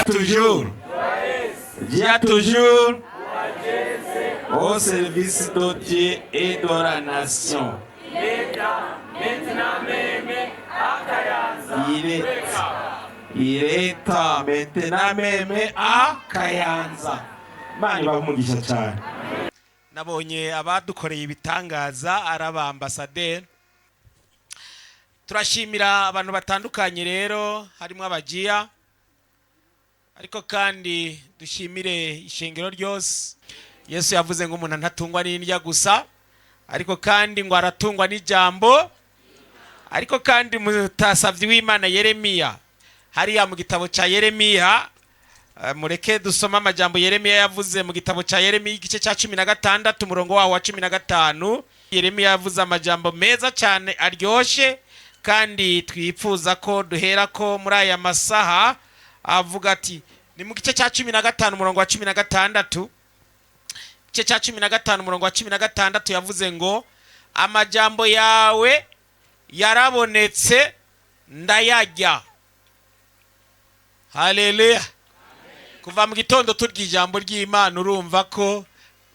Toujours. Dieu toujours au service de Dieu et de la nation. Il est, il est temps maintenant même à Kayanza. Imana ibahe umugisha cyane. Nabonye abadukoreye ibitangaza ari aba ambasaderi. Turashimira abantu batandukanye rero harimo abagiya, ariko kandi dushimire ishengero ryose. Yesu yavuze ngo umuntu ntatungwa n'indya gusa, ariko kandi ngo aratungwa n'ijambo. Ariko kandi mutasabye w'Imana Yeremiya, hariya mu gitabo cya Yeremiya, mureke dusome amajambo Yeremiya yavuze mu gitabo cya Yeremiya igice cya 16 umurongo wawo wa 15. Yeremiya yavuze amajambo meza cyane aryoshye kandi twifuza ko duhera ko muri aya masaha. Avuga ati, ni mu gice cya 15 umurongo wa 16, igice cya 15 umurongo wa 16, yavuze ngo amajambo yawe yarabonetse ndayarya. Haleluya! Kuva mu gitondo turya ijambo ry'Imana, urumva ko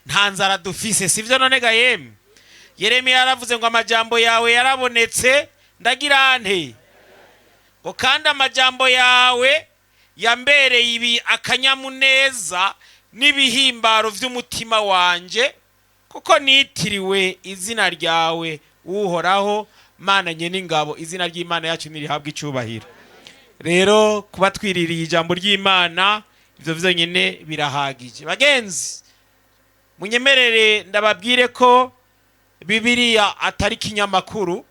nta nzara dufise, sivyo? None ga yemwe, Yeremiya yaravuze ngo amajambo yawe yarabonetse ndagira nte, ngo kandi amajambo yawe yambereye ibi akanyamuneza n'ibihimbaro by'umutima wanje, kuko nitiriwe izina ryawe, Uhoraho Mana nyen'ingabo. Izina ry'Imana yacu nirihabwa icyubahiro. Rero kuba twiririye ijambo ry'Imana, ibyo byonyine birahagije. Bagenzi, munyemerere ndababwire ko Bibiliya atari ikinyamakuru,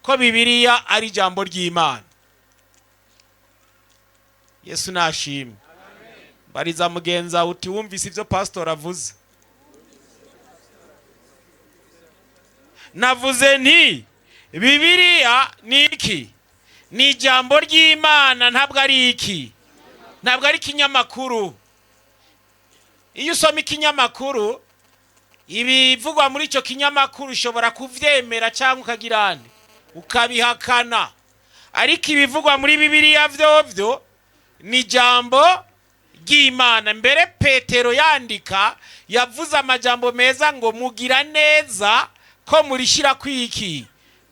ko Bibiliya ari ijambo ry'Imana. Yesu nashimwe. Bariza mugenza uti wumvise ibyo pastor avuze? Navuze nti Bibiliya ni iki? Ni ijambo ry'Imana, ntabwo ari iki. Ntabwo ari ikinyamakuru. Iyo usoma ikinyamakuru, ibivugwa muri icyo kinyamakuru ushobora kuvyemera cyangwa ukagira nde, ukabihakana. Ariko ibivugwa muri Bibiliya vyovyo ni ijambo ry'Imana. Mbere Petero yandika yavuze amajambo meza ngo mugira neza ko murishyira kwiki,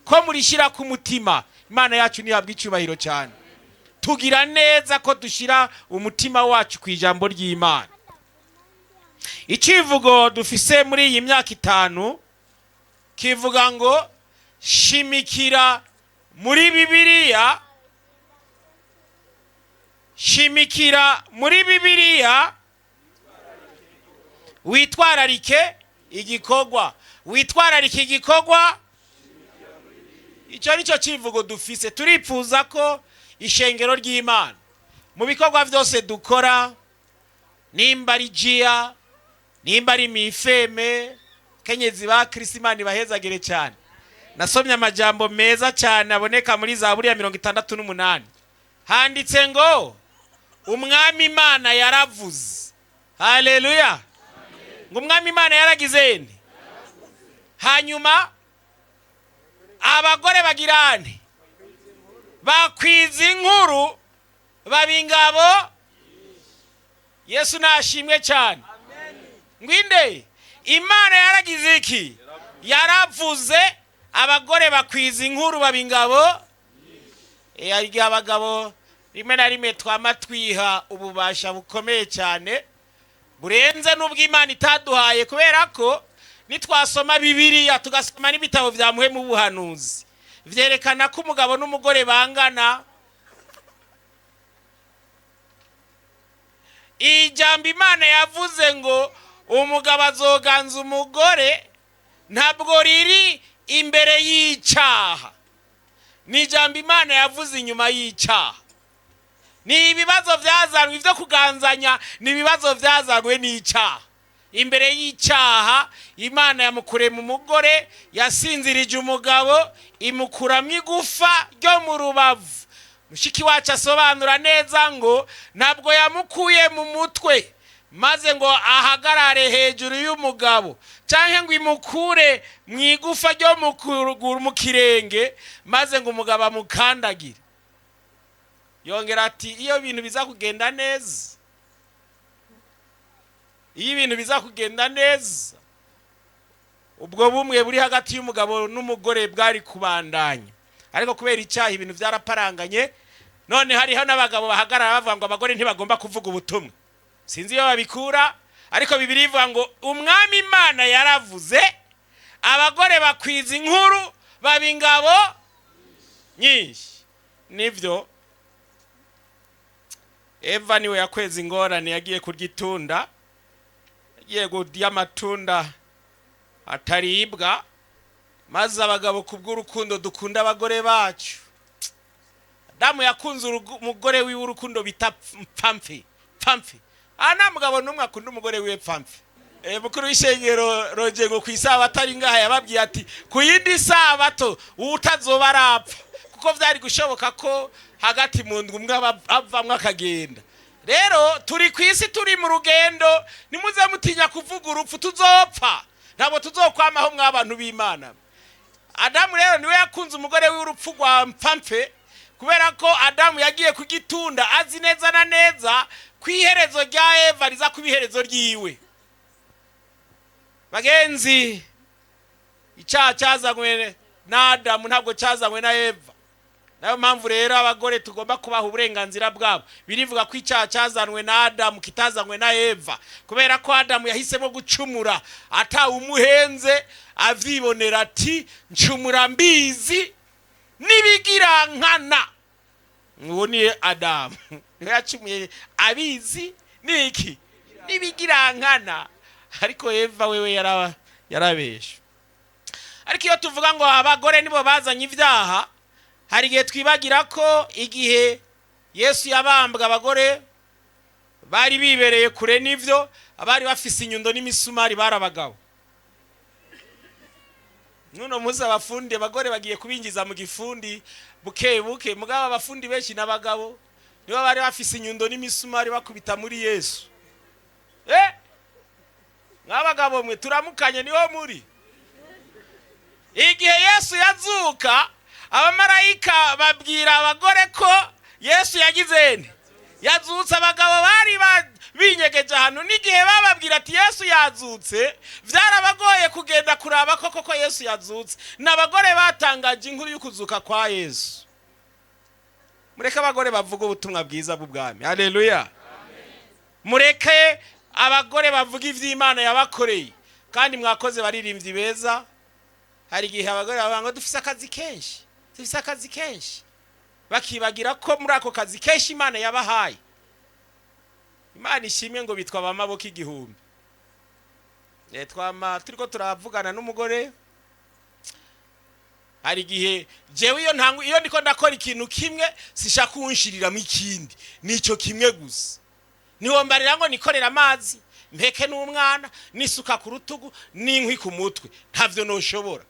ko murishyira ku mutima. Imana yacu ntihabwa icyubahiro cyane. Tugira neza ko dushyira umutima wacu ku ijambo ry'Imana. Icivugo dufise muri iyi myaka 5 kivuga ngo shimikira muri Bibiliya, shimikira muri Bibiliya, witwararike igikorwa, witwararike igikorwa. Icyo ni cyo kivugo dufise. Turipfuza ko ishengero ry'Imana mu bikorwa byose dukora, nimba ari jiya, nimba ari mifeme, kenyezi ba Kristo, Imana ibahezagire cyane. Nasomye amajambo meza cyane aboneka muri Zaburi ya 68, handitse ngo umwami Imana yaravuze. Haleluya! Ngo umwami Imana yaragize nde? Hanyuma abagore bagirane bakwiza inkuru baba ingabo. Yesu nashimwe cyane. Ngwinde Imana yaragize iki? Yaravuze, abagore bakwiza inkuru baba ingabo. Igihe abagabo rimwe na rimwe twama twiha ububasha bukomeye cyane burenze n'ubw'Imana itaduhaye, kubera ko nitwasoma Bibiliya tugasoma n'ibitabo vya muhemu w'ubuhanuzi vyerekana ko umugabo n'umugore bangana. Ijambo Imana yavuze ngo umugabo azoganza umugore ntabwo riri imbere y'icyaha, ni ijambo Imana yavuze inyuma y'icyaha. Ni ibibazo byazanwe ibyo kuganzanya, ni ibibazo byazanwe n'icyaha. Imbere y'icyaha Imana yamukureye mu mugore, yasinzirije umugabo, imukuramo igufa ryo mu rubavu. Mushiki wacu asobanura neza ngo ntabwo yamukuye mu mutwe maze ngo ahagarare hejuru y'umugabo, cyangwa ngo imukure mu igufa ryo mu kirenge maze ngo umugabo amukandagire. Yongera ati iyo bintu biza kugenda neza, iyo ibintu biza kugenda neza, ubwo bumwe buri hagati y'umugabo n'umugore bwari kubandanya. Ariko kubera icyaha ibintu byaraparanganye. None hariho n'abagabo bahagarara bavuga ngo abagore ntibagomba kuvuga ubutumwa. Sinzi iyo babikura, ariko Bibiliya ivuga ngo umwami Imana yaravuze, abagore bakwiza inkuru baba ingabo nyinshi. Nivyo, Eva niwe yakweza ingorane, yagiye kurya itunda, yagiye kurya amatunda ataribwa, maze abagabo kubw'urukundo dukunda abagore bacu. Adamu yakunze umugore wiwe urukundo bita pfamfi, pfamfi. Nta mugabo n'umwe akunda umugore wiwe pfamfi. Mukuru w'ishengero Rogengo ku isabato ari ngaha yababwiye ati ku yindi sabato utazoba arapfa, kuko vyari gushoboka ko hagati mu ndwi umwe avamwo akagenda. Rero turi ku isi, turi mu rugendo, nimuze mutinya kuvuga urupfu, tuzopfa, ntabwo tuzokwamaho mw'abantu b'Imana. Adamu rero niwe yakunze umugore w'urupfu rwa mpfamfe, kubera ko Adamu yagiye kugitunda azi neza na neza ku iherezo rya Eva riza kuba iherezo ryiwe. Bagenzi, icyaha cyazanywe na Adamu ntabwo cyazanywe na Eva. Nayo mpamvu rero abagore tugomba kubaha uburenganzira bwabo. Birivuga ko icyaha cyazanywe na Adamu kitazanywe na Eva, kubera ko Adamu yahisemo gucumura atawumuhenze, avyibonera ati ncumura mbizi nibigirankana. Uwo ni Adamu, niwe yacumuye abizi niki nibigirankana. Ariko Eva wewe yarabeshe. Ariko iyo tuvuga ngo abagore nibo bazanye ibyaha, hari igihe twibagira ko igihe Yesu yabambwa abagore bari bibereye kure n'ivyo, abari bafise inyundo n'imisumari bari abagabo. Nuno muzi abafundi abagore bagiye kubinjiza mu gifundi buke buke, mugabo abafundi benshi n'abagabo. Nibo bari bafise inyundo n'imisumari bakubita muri Yesu. Mwabagabo mwe turamukanye, niho muri. Igihe Yesu yazuka, abamarayika babwira abagore ko Yesu yagize nte? Yazutse. Abagabo bari binyegeje ahantu, n'igihe bababwira ati Yesu yazutse, byarabagoye kugenda kuraba ko koko Yesu yazutse. Ni abagore batangaje inkuru y'ukuzuka kwa Yesu. Mureke abagore bavuga ubutumwa bwiza bw'ubwami. Haleluya! Mureke abagore bavuga iby'Imana yabakoreye. Kandi mwakoze, baririmbyi beza. Hari igihe abagore bavuga ngo dufise akazi kenshi, dufise akazi kenshi, bakibagira ko muri ako kazi kenshi Imana yabahaye, Imana ishimwe, ngo bitwa abamaboko igihumbi. Twama turiko turavugana n'umugore. Hari igihe jewe iyo ntangu, iyo ndiko ndakora ikintu kimwe, sishaka kunshiriramo ikindi, nico kimwe gusa. Niwombarira ngo nikorere amazi, mpeke n'umwana, n'isuka ku rutugu, n'inkwi ku mutwe, ntavyo noshobora.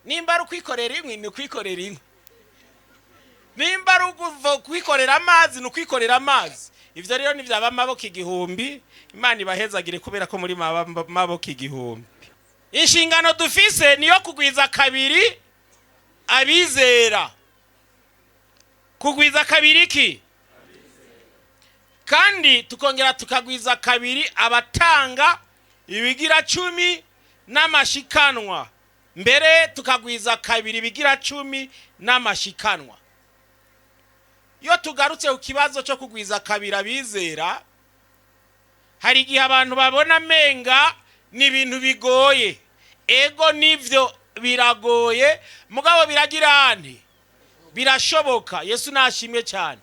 Nimba ari ukwikorera inkwi, ni ukwikorera inkwi. Nimba ari ukwikorera amazi, ni ukwikorera amazi. Ivyo rero nivyaba amaboko igihumbi. Imana ibahezagire kubera ko muri maboko igihumbi. Inshingano dufise niyo kugwiza kabiri abizera. Kugwiza kabiri iki? Kandi tukongera tukagwiza kabiri abatanga ibigira cumi n'amashikanwa. Mbere tukagwiza kabiri ibigira cumi n'amashikanwa. Iyo tugarutse ku kibazo cyo kugwiza kabiri abizera, hari igihe abantu babona amenga ni ibintu bigoye. Ego, nivyo, biragoye, mugabo biragira nte? Birashoboka. Yesu nashimwe cyane.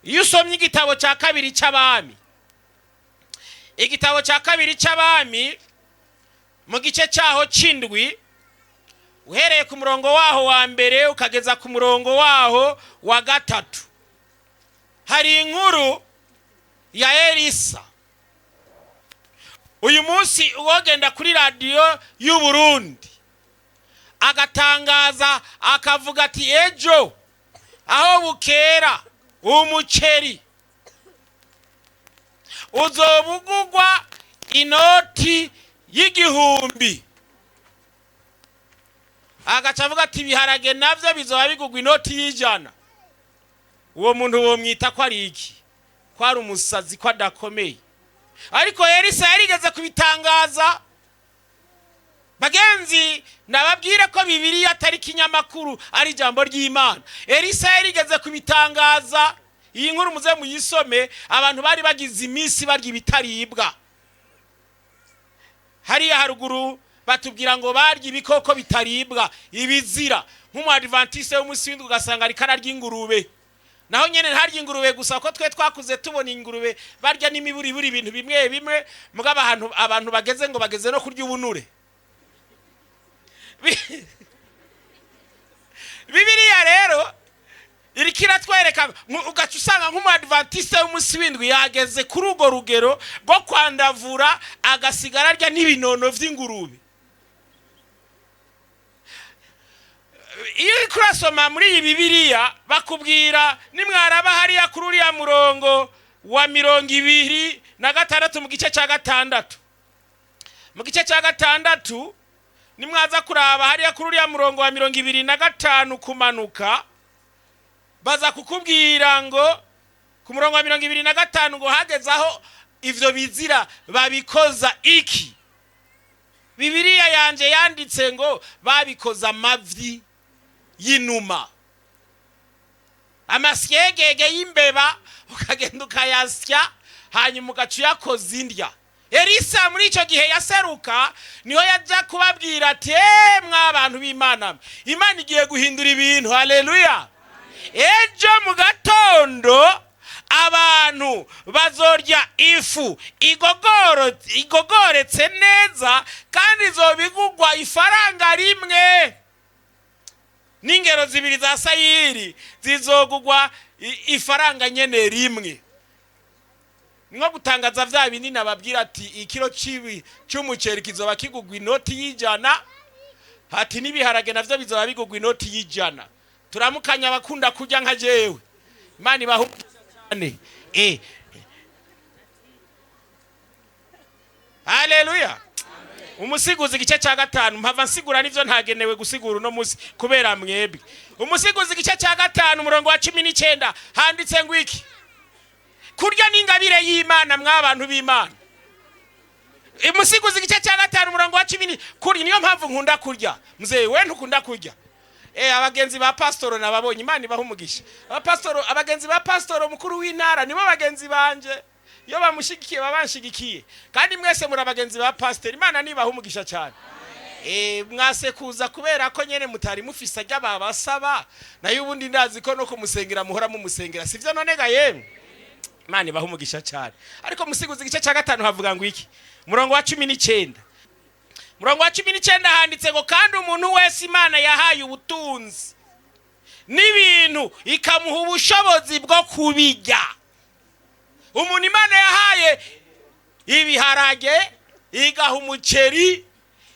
Iyo usomye igitabo cya kabiri cy'Abami, igitabo cya kabiri cy'Abami, mu gice cyaho c'indwi, uhereye ku murongo waho wa mbere ukageza ku murongo waho wa gatatu, hari inkuru ya Elisa. Uyu munsi uwogenda kuri radiyo y'u Burundi agatangaza, akavuga ati ejo aho bukera umuceri uzobugugwa inoti y'igihumbi, agaca avuga ati ibiharage navyo bizoba bigugwa inoti y'ijana, uwo muntu womwita ko ari iki? Ko ari umusazi, ko adakomeye. Ariko Elisa yarigeze kubitangaza. Bagenzi, nababwire ko Bibiliya atari ikinyamakuru, ari ijambo ry'Imana. Elisa yarigeze kubitangaza. Iyi nkuru muze muyisome. Abantu bari bagize iminsi barya ibitaribwa. Hariya haruguru batubwira ngo barya ibikoko bitaribwa, ibizira. Nk'umu w'umunsi w'indwi ugasanga ariko ararya ingurube. Naho nyene ntarya ingurube gusa, ko twe twakuze tubona ingurube barya n'imiburiburi, ibintu bimwe bimwe. Mugabo ahantu abantu bageze, ngo bageze no kurya ubunure. Bibiliya rero iriko iratwereka. Ugaca usanga nk'umu w'umunsi w'indwi yageze kuri urwo rugero rwo kwandavura, agasigara arya n'ibinono vy'ingurube. Iyo uriko urasoma muri iyi Bibiliya, bakubwira, nimwaraba hariya kuri uriya murongo wa 26 mu gice cya gatandatu, mu gice cya gatandatu, nimwaza kuraba hariya kuri uriya murongo wa 25 kumanuka, baza kukubwira ngo ku murongo wa 25 ngo hageze aho ivyo bizira babikoza iki? Bibiliya yanje yanditse ngo babikoza amavyi y'inuma, amasyegege y'imbeba, ukagenda ukayasya, hanyuma ugaca uyakoza indya. Elisa muri icyo gihe yaseruka, niho yajya kubabwira ati mwa bantu b'Imana, Imana igiye guhindura ibintu. Haleluya! Ejo mu gatondo abantu bazorya ifu igogoretse neza, kandi izobigugwa ifaranga rimwe, n'ingero zibiri za sayiri zizogugwa ifaranga nyene rimwe. Ni nko gutangaza vya binini ababwira ati ikiro cibi cy'umuceri kizoba kigugwa inoti y'ijana, ati n'ibiharage navyo bizoba bigugwa inoti y'ijana. Turamukanya abakunda kurya nka jewe. Imana ibahe umugisha cyane. Haleluya. Umusiguzi igice cya 5, mpava nsigura n'ivyo ntagenewe gusigura uno munsi kubera mwebwe. Umusiguzi igice cya 5 umurongo wa 19 handitse ngo iki? Kurya n'ingabire y'Imana mwabantu b'Imana. Umusiguzi igice cya 5 umurongo wa 10, kuri niyo mpamvu nkunda kurya. Mzee we ntukunda kurya. Abagenzi ba pastoro nababonye, Imana ibahe umugisha. Abapastoro, abagenzi ba pastoro mukuru w'intara nibo bagenzi banje. Iyo bamushigikiye babanshigikiye. Kandi mwese muri abagenzi ba pastor, Imana nibaha umugisha cyane. Mwase kuza kubera ko nyene mutari mufise ajya babasaba, nayo ubundi ndazi ko no kumusengera muhora mumusengera, sivyo none ga yemwe? Imana ibaha umugisha cyane. Ariko musiguzi igice cya 5 havuga ngo iki? Murongo wa 19. Murongo wa 19 handitse ngo kandi umuntu wese Imana yahaye ubutunzi n'ibintu ikamuha ubushobozi bwo kubijya. Umuntu Imana yahaye ibiharage, igaha umuceri,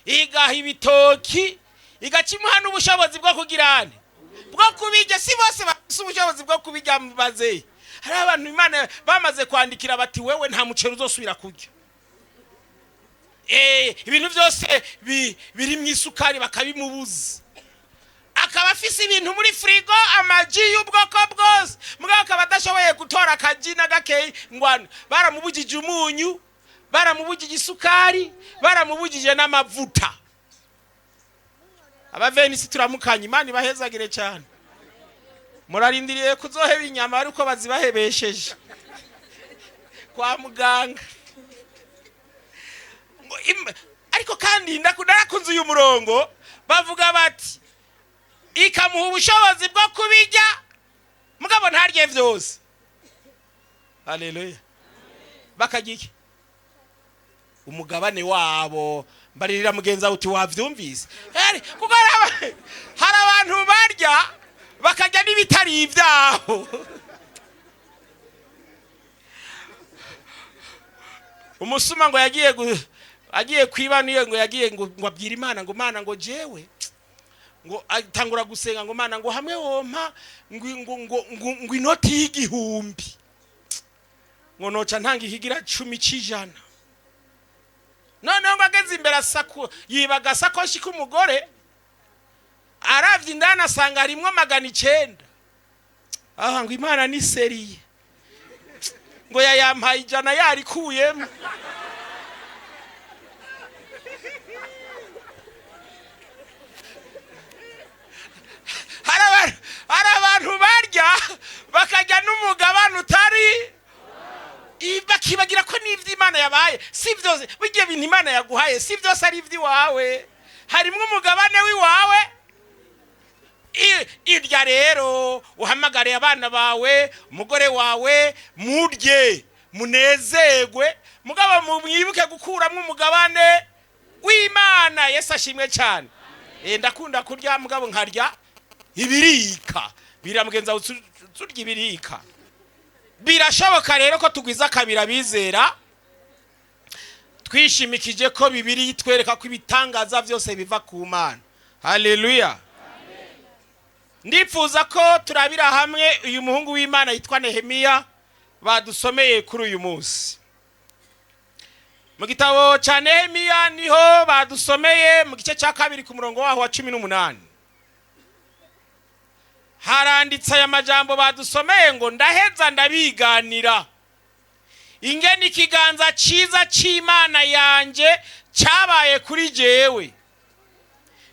igaha ibitoki, igacimuha n'ubushobozi bwo kugirana bwo kubijya. Si bose bafise ubushobozi bwo kubijya baze. Hari abantu Imana bamaze kwandikira bati wewe nta muceri uzosubira kurya. Ibintu byose biri mu isukari bakabimubuza. Akaba afise ibintu muri frigo, amaji y'ubwoko bwose, mugabo akaba adashoboye gutora akaji na gakeyi ngwano. Baramubujije umunyu, baramubujije isukari, baramubujije n'amavuta. Abavenisi turamukanye, Imana ibahezagire cyane. Murarindiriye kuzoheba inyama ariko bazibahebesheje kwa muganga. Ariko kandi narakunze uyu murongo, bavuga bati ikamuha ubushobozi bwo kubijya mugabo ntarye vyose. Haleluya. Bakajya iki? Umugabane wabo. Mbaririra mugenzi wawe uti wavyumvise. Kuko hari abantu barya bakajya n'ibitari ivyabo. Umusuma ngo yagiye agiye kwiba niyo ngo yagiye ngo abwira Imana ngo Mana ngo jewe ngo atangura gusenga ngo Mana ngo hamwe wompa ngo inoti y'igihumbi ngo noca ntanga ikigira 10 c'ijana. Noneho ngo ageze imbere asaku yiba agasakoshi k'umugore, aravye indani asanga harimwo 900. Aha ngo Imana ni seriye, ngo yayampaye 100 yarikuyemo. Hari abantu barya bakajya n'umugabane utari, bakibagira ko n'ivyo Imana yabaye si vyose. Burya ibintu Imana yaguhaye si vyose ari ivy'iwawe, harimwo umugabane w'iwawe. Irya rero uhamagare abana bawe, umugore wawe, murye munezerwe, mugabo mwibuke gukuramwo umugabane w'Imana. Yesu ashimwe cyane. Ndakunda kurya mugabo nkarya ibirika. Biramugenza turya ibirika. Birashoboka rero ko tugwiza kabira bizera twishimikije ko Bibiliya itwereka ko ibitangaza byose biva ku Mana. Haleluya. Ndipfuza ko turabira hamwe uyu muhungu w'Imana yitwa Nehemiya badusomeye kuri uyu munsi. Mu gitabo cya Nehemiya niho badusomeye mu gice cya 2 ku murongo waho wa 18. Haranditse aya majambo badusomeye ngo ndaheza ndabiganira ingene ikiganza ciza c'Imana yanje cyabaye kuri jewe,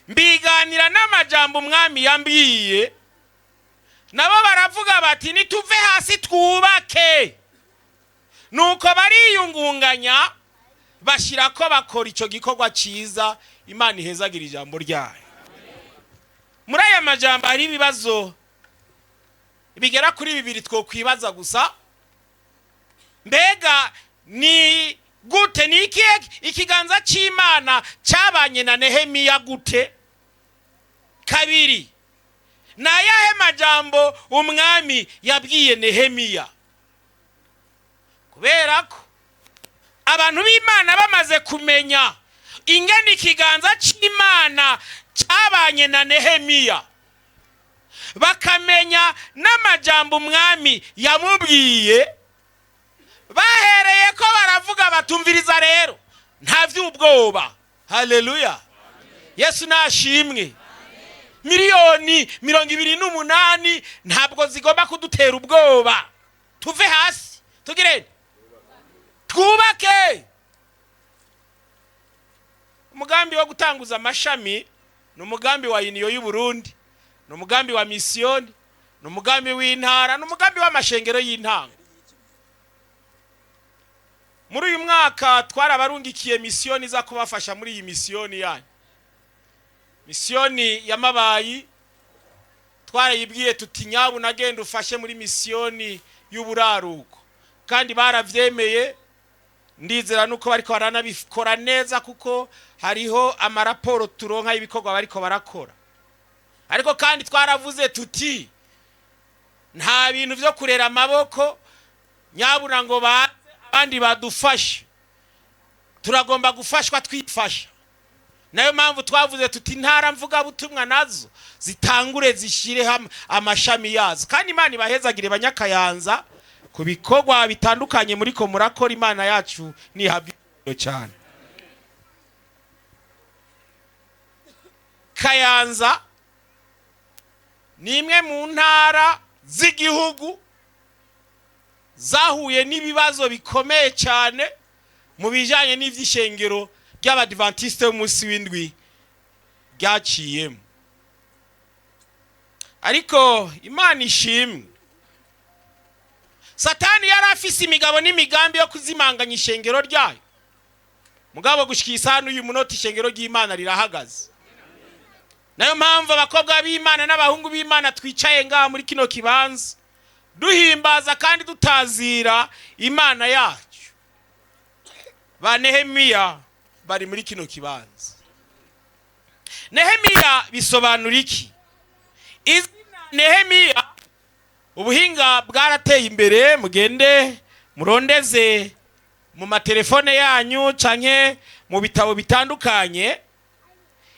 mbiganira n'amajambo umwami yambwiye. Nabo baravuga bati nituve hasi twubake. Nuko bariyungunganya bashirako bakora ico gikorwa ciza. Imana ihezagira ijambo ryayo. Muri aya majambo hari ibibazo bigera kuri bibiri twokwibaza gusa. Mbega ni gute, ni iki ikiganza c'Imana cabanye na Nehemiya gute? Kabiri, na yahe majambo umwami yabwiye Nehemiya? Kubera ko abantu b'Imana bamaze kumenya ingene ikiganza c'Imana cabanye na Nehemiya, Bakamenya n'amajambo umwami yamubwiye. Bahereye ko baravuga batumviriza rero, nta vy'ubwoba. Haleluya, Yesu nashimwe. 28 miliyoni ntabwo zigomba kudutera ubwoba. Tuve hasi, tugire twubake. Umugambi wo gutanguza amashami ni umugambi wa Union y'u Burundi, ni umugambi wa misiyoni, ni umugambi w'intara, ni umugambi w'amashengero y'intango. Muri uyu mwaka twarabarungikiye misiyoni iza kubafasha muri iyi misiyoni yanyu. Misiyoni ya Mabayi twarayibwiye tuti: "Nyabu nagenda ufashe muri misiyoni y'uburaruko." Kandi baravyemeye. Ndizera nuko bariko baranabikora neza, kuko hariho amaraporo turonka y'ibikorwa bariko barakora. Ariko kandi twaravuze tuti: "Nta bintu vyo kurera amaboko nyabuna ngo baze abandi badufashe. Turagomba gufashwa twifasha." Nayo mpamvu twavuze tuti: "Intara mvugabutumwa nazo zitangure zishyire hamwe amashami yazo." Kandi Imana ibahezagire, Banyakayanza, ku bikorwa bitandukanye muriko murakora. Imana yacu nihabwa icyubahiro cyane. Kayanza ni imwe mu ntara z'igihugu zahuye n'ibibazo bikomeye cyane mu bijyanye n'iby'ishengero ry'Abadivantisite b'umunsi w'indwi ryaciyemo. Ariko Imana ishimwe, Satani yari afise imigabo n'imigambi yo kuzimanganya ishengero ryayo. Mugabo gushika isaha n'uyu munota, ishengero ry'Imana rirahagaze. Nayo mpamvu abakobwa b'Imana n'abahungu b'Imana twicaye ngaha muri kino kibanza, duhimbaza kandi dutazira Imana yacu. Ba Nehemiya bari muri kino kibanza. Nehemiya bisobanura iki? Izina Nehemiya, ubuhinga bwarateye imbere, mugende murondeze mu matelefone yanyu canke mu bitabo bitandukanye.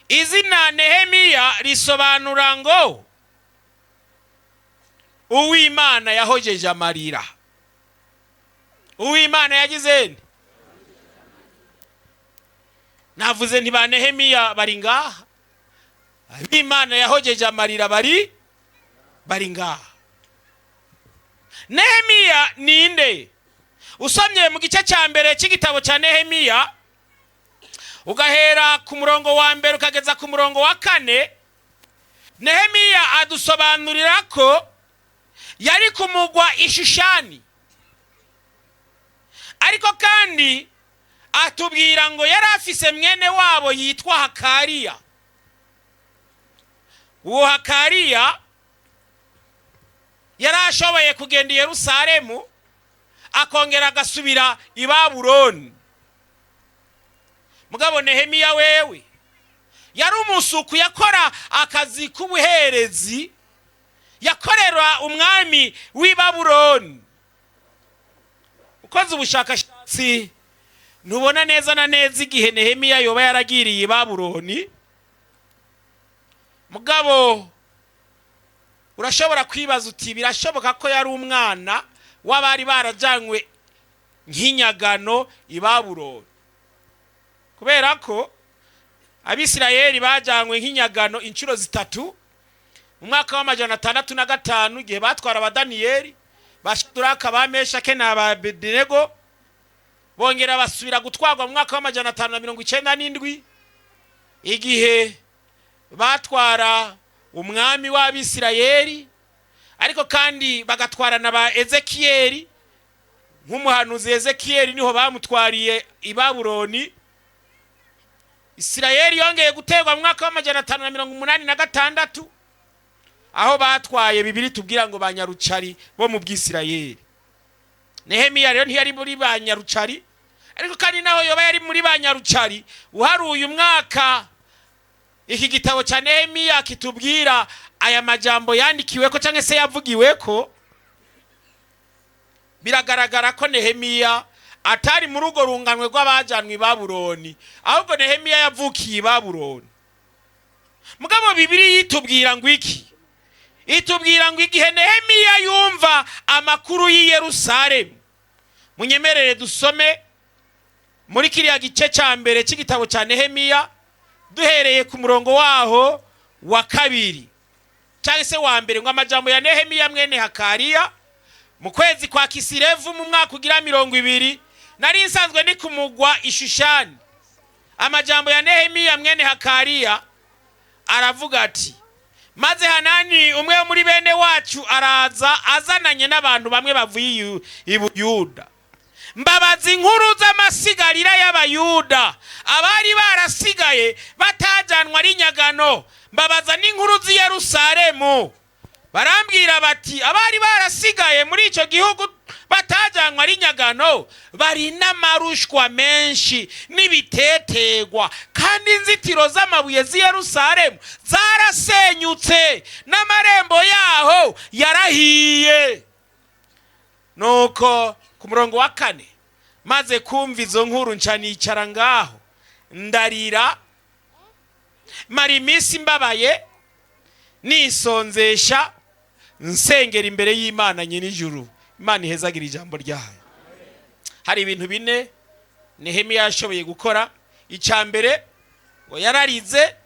Izina Nehemiya risobanura ngo uw'Imana yahojeje amarira. Uw'Imana yagize nde? Navuze nti ba Nehemiya bari ngaha, ab'Imana yahojeje amarira bari ngaha. Nehemiya ninde? Usomye mu gice cya mbere cy'igitabo cya Nehemiya, ugahera ku murongo wa mbere ukageza ku murongo wa kane, Nehemiya adusobanurira ko yari ku mugwa Ishushani. Ariko kandi atubwira ngo yari afise mwene wabo yitwa Hakariya. Uwo Hakariya yari ashoboye kugenda i Yerusalemu, akongera agasubira i Babuloni. Mugabo Nehemiya wewe yari umusuku, yakora akazi k'ubuherezi, yakorera umwami w'i Babuloni. Ukoze ubushakashatsi, ntubona neza na neza igihe Nehemiya yoba yaragiriye i Babuloni. Mugabo urashobora kwibaza uti: "Birashoboka ko yari umwana w'abari barajanywe nk'inyagano i Babuloni," kubera ko Abisirayeli bajanywe nk'inyagano inshuro zitatu: mu mwaka wa 605, igihe batwara Abadaniyeli, ba Shaduraka, ba Meshake na ba Abedenego, bongera basubira gutwarwa mu mwaka wa 597, igihe batwara umwami w'Abisirayeli, ariko kandi bagatwara na ba Ezekiyeli. Nk'umuhanuzi Ezekiyeli niho bamutwariye i Babuloni. Isirayeli yongeye guterwa mu mwaka wa 586, aho batwaye, Bibiri tubwira ngo, ba nyarucari bo mu Bwisirayeli. Nehemiya rero ntiyari muri ba nyarucari. Ariko kandi naho yoba yari muri ba nyarucari, uharuye umwaka iki gitabo cya Nehemiya kitubwira aya majambo yandikiweko cyangwa se yavugiweko, biragaragara ko Nehemiya atari muri urwo runganwe rw'abajanwe i Babuloni, ahubwo Nehemiya yavukiye i Babuloni. Mugabo Bibiri yitubwira ngo iki? Itubwira ngo igihe Nehemiya yumva amakuru y'i Yerusalemu. Munyemerere dusome muri kiriya gice cya mbere cy'igitabo cya Nehemiya, duhereye ku murongo waho wa kabiri cyangwa se wa mbere, ngo amajambo ya Nehemiya mwene Hakariya mu kwezi kwa Kisirevu mu mwaka ugira 20, nari nsanzwe ni ku mugwa Ishushani. Amajambo ya Nehemiya mwene Hakariya aravuga ati: "Maze Hanani, umwe wo muri bene wacu, araza azananye n'abantu bamwe bavuye i Buyuda. Mbabaza inkuru z'amasigarira y'Abayuda abari barasigaye batajanwa ari nyagano, mbabaza n'inkuru z'i Yerusalemu. Barambwira bati: abari barasigaye muri icyo gihugu batajanwa ari nyagano bari n'amarushwa menshi n'ibitetegwa, kandi inzitiro z'amabuye z'i Yerusalemu zarasenyutse, n'amarembo yaho yarahiye." Nuko ku murongo wa kane: "Maze kumva izo nkuru, nca nicara ngaho ndarira, mara iminsi mbabaye, nisonzesha, nsengera imbere y'Imana nyir'ijuru." Imana ihezagira ijambo ryayo. Hari ibintu bine Nehemiya yashoboye gukora. Icya mbere ngo yararize,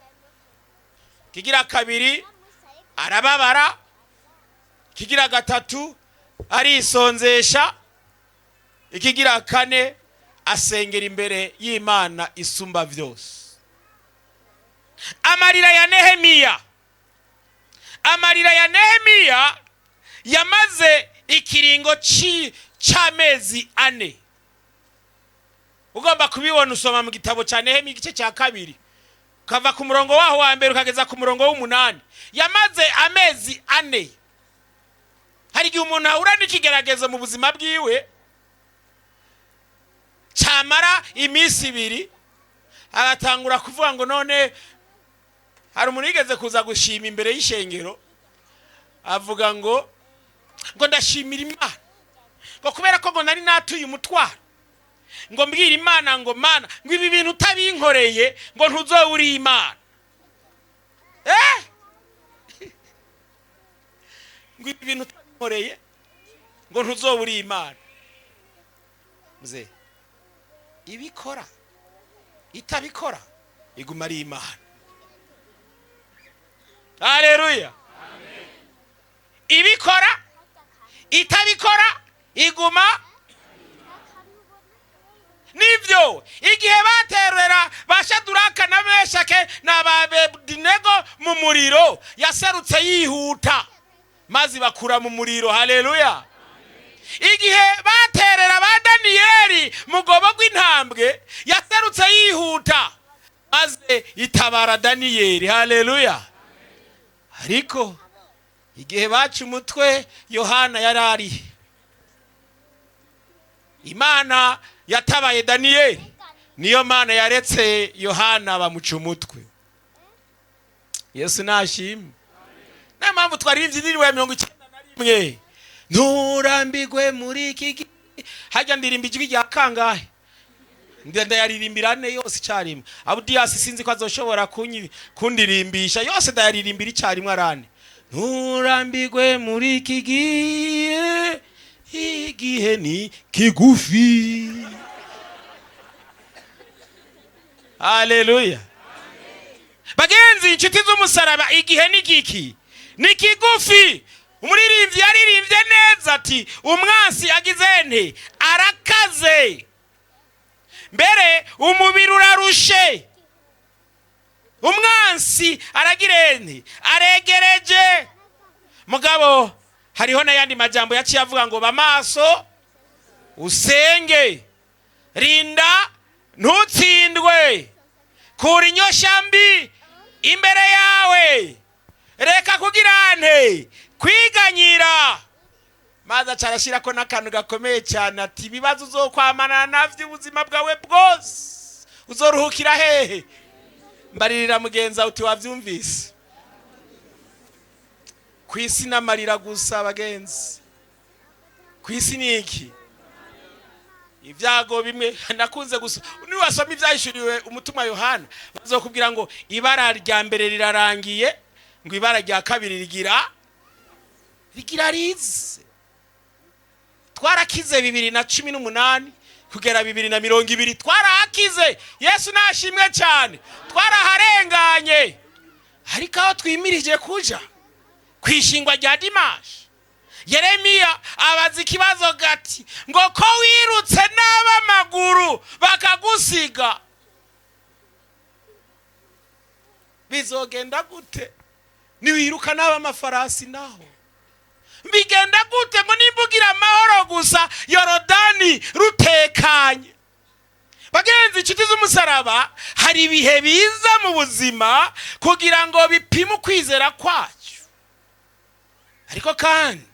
kigira kabiri arababara, kigira gatatu arisonzesha, ikigira kane asengera imbere y'Imana isumba byose. Amarira ya Nehemiya, amarira ya Nehemiya yamaze ikiringo c'amezi 4. Ugomba kubibona, usoma mu gitabo cya Nehemiya igice cya kabiri, ukava ku murongo waho wa mbere ukageza ku murongo w'umunani. Yamaze amezi 4. Hari igihe umuntu ahura n'ikigeragezo mu buzima bwiwe, cyamara iminsi 2 agatangura kuvuga ngo none. Hari umuntu yigeze kuza gushima imbere y'ishengero, avuga ngo ndashimira Imana, ngo kubera ko ngo nari natuye umutwaro, ngo mbwira Imana ngo: "Mana, ngo ibi bintu utabinkoreye, ngo ntuzobe uri Imana." Ngo ibi bintu utabinkoreye, ngo ntuzobe uri Imana. Mze ibikora itabikora, iguma ari Imana. Haleluya! Ibikora itabikora, iguma nibyo. Igihe baterera ba Shaduraka na Meshake na ba Abedinego mu muriro, yaserutse yihuta maze bakura mu muriro. Haleluya! Igihe baterera ba Daniyeli mu gobo rw'intambwe, yaserutse yihuta maze itabara Daniyeli. Haleluya! Ariko igihe baca umutwe Yohana, yari ari Imana yatabaye Daniyeli niyo Mana yaretse Yohana bamuca umutwe. Yesu nashimwe. Niyo mpamvu twaririmbye indirimbo ya 91, "Nturambigwe muri iki gihe". Hajya ndirimba ijwi rya kangahe? Ndayaririmbira ane yose icyarimwe. Abudiyasi sinzi ko azoshobora kundirimbisha yose, ndayaririmbira icyarimwe arane. Nturambigwe muri iki gihe, igihe ni kigufi. Haleluya! Bagenzi, inshuti z'umusaraba, igihe ni giki? Ni kigufi. Umuririmbyi yaririmbye neza ati: "Umwansi agize nte? Arakaze, mbere umubiri urarushe, umwansi aragira nte? Aregereje." Mugabo hariho n'ayandi majambo yaciye avuga ngo: "Ba maso usenge, rinda ntutsindwe, kura inyosha mbi imbere yawe, reka kugira nte? Kwiganyira." Maze aca arashyirako n'akantu gakomeye cyane ati: "Ibibazo uzokwamana navyo ubuzima bwawe bwose, uzoruhukira hehe?" Mbaririra mugenzi wawe uti: "Wavyumvise?" Ku isi n'amarira gusa, bagenzi. Ku isi ni iki? Ibyago. Bimwe nakunze gusa, niwasoma ibyahishuriwe umutumwa Yohana, bazokubwira ngo ibara rya mbere rirarangiye, ngo ibara rya kabiri rigira. Rigira rize. Twarakize 2018 kugera 2020, twarahakize. Yesu nashimwe cyane, twaraharenganye. Ariko aho twimirije kuja kwishingwa rya dimanche, Yeremiya abaza ikibazo gati ngo ko wirutse n'ab'amaguru bakagusiga, bizogenda gute niwiruka n'ab'amafarasi? Naho bigenda gute ngo nimba ugira amahoro gusa Yorodani rutekanye? Bagenzi, inshuti z'umusaraba, hari ibihe biza mu buzima kugira ngo bipime ukwizera kwacu, ariko kandi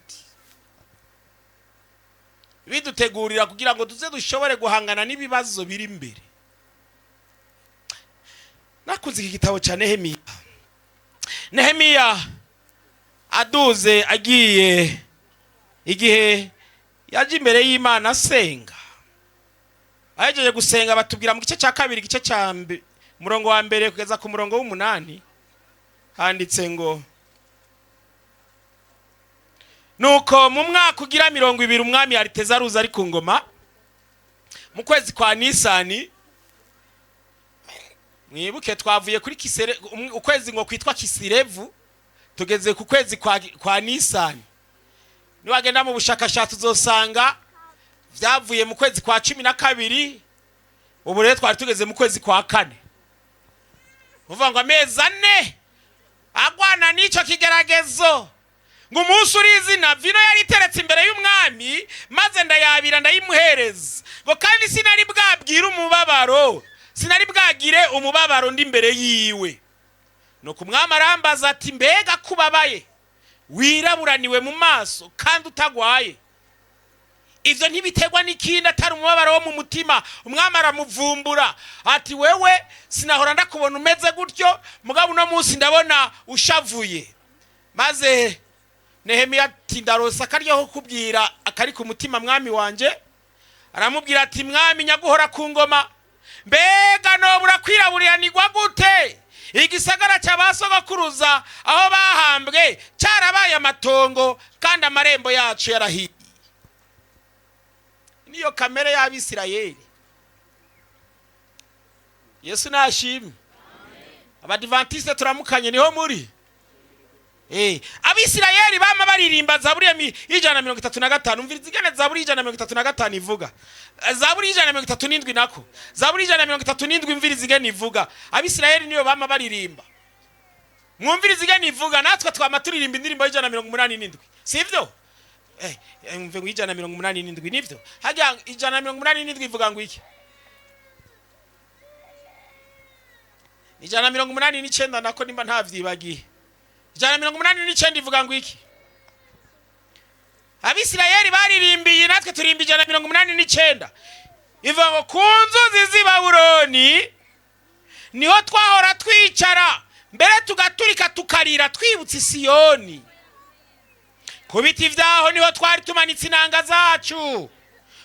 bidutegurira kugira ngo tuze dushobore guhangana n'ibibazo biri imbere. Nakunze iki gitabo cya Nehemiya. Nehemiya aduze agiye, igihe yaje imbere y'Imana asenga, ahejeje gusenga, batubwira mu gice cya kabiri, igice cya murongo wa mbere kugeza ku murongo w'umunani, handitse ngo: "Nuko mu mwaka ugira 20 umwami Aritezaruza ari ku ngoma, mu kwezi kwa Nisani." Mwibuke twavuye kuri kisere, ukwezi ngo kwitwa Kisirevu, tugeze ku kwezi kwa Nisani. Niwagenda mu bushakashatsi uzosanga byavuye mu kwezi kwa 12. Ubu rero twari tugeze mu kwezi kwa kane, uvuga ngo amezi 4 agwana n'icyo kigeragezo. Ngo umunsi uri izina, vino yari iteretse imbere y'umwami, maze ndayabira ndayimuhereza. Ngo kandi sinari bwabwire umubabaro, sinari bwagire umubabaro ndi imbere yiwe. Nuko umwami arambaza ati: "Mbega kubabaye, wiraburaniwe mu maso kandi utagwaye? Ibyo ntibiterwa n'ikindi atari umubabaro wo mu mutima." Umwami aramuvumbura ati: "Wewe sinahora ndakubona umeze gutyo, mugabo uno munsi ndabona ushavuye." Maze Nehemiya ati: "Ndarosa akaryo ko kubwira akari ku mutima mwami wanje." Aramubwira ati: "Mwami nyaguhora ku ngoma, mbega nobura kwiraburiranirwa gute, igisagara cya ba sogokuruza aho bahambwe cyarabaye amatongo, kandi amarembo yacu yarahiye?" Niyo kamere y'Abisirayeli. Yesu nashimwe. Abadivantiste turamukanye, niho muri. Abisirayeli bama baririmba Zaburi ya 135. Umviriza ingene Zaburi ya 135 ivuga. Zaburi ya 137 nako. Zaburi ya 137, umviriza ingene ivuga. Abisirayeli niyo bama baririmba. Mwumviriza ingene ivuga, natwe twama turirimba indirimbo ya 187. Sivyo? Mve ngo 187 nivyo. Hajya 187 ivuga ngo iki? 189 nako, nimba ntavyibagiye. 189 ivuga ngo iki? Abisirayeli baririmbiye, natwe turimba 189. Ivuga ngo: "Ku nzuzi z'i Babuloni niho twahora twicara, mbere tugaturika tukarira twibutse Isiyoni. Ku biti vyaho niho twari tumanitse inanga zacu,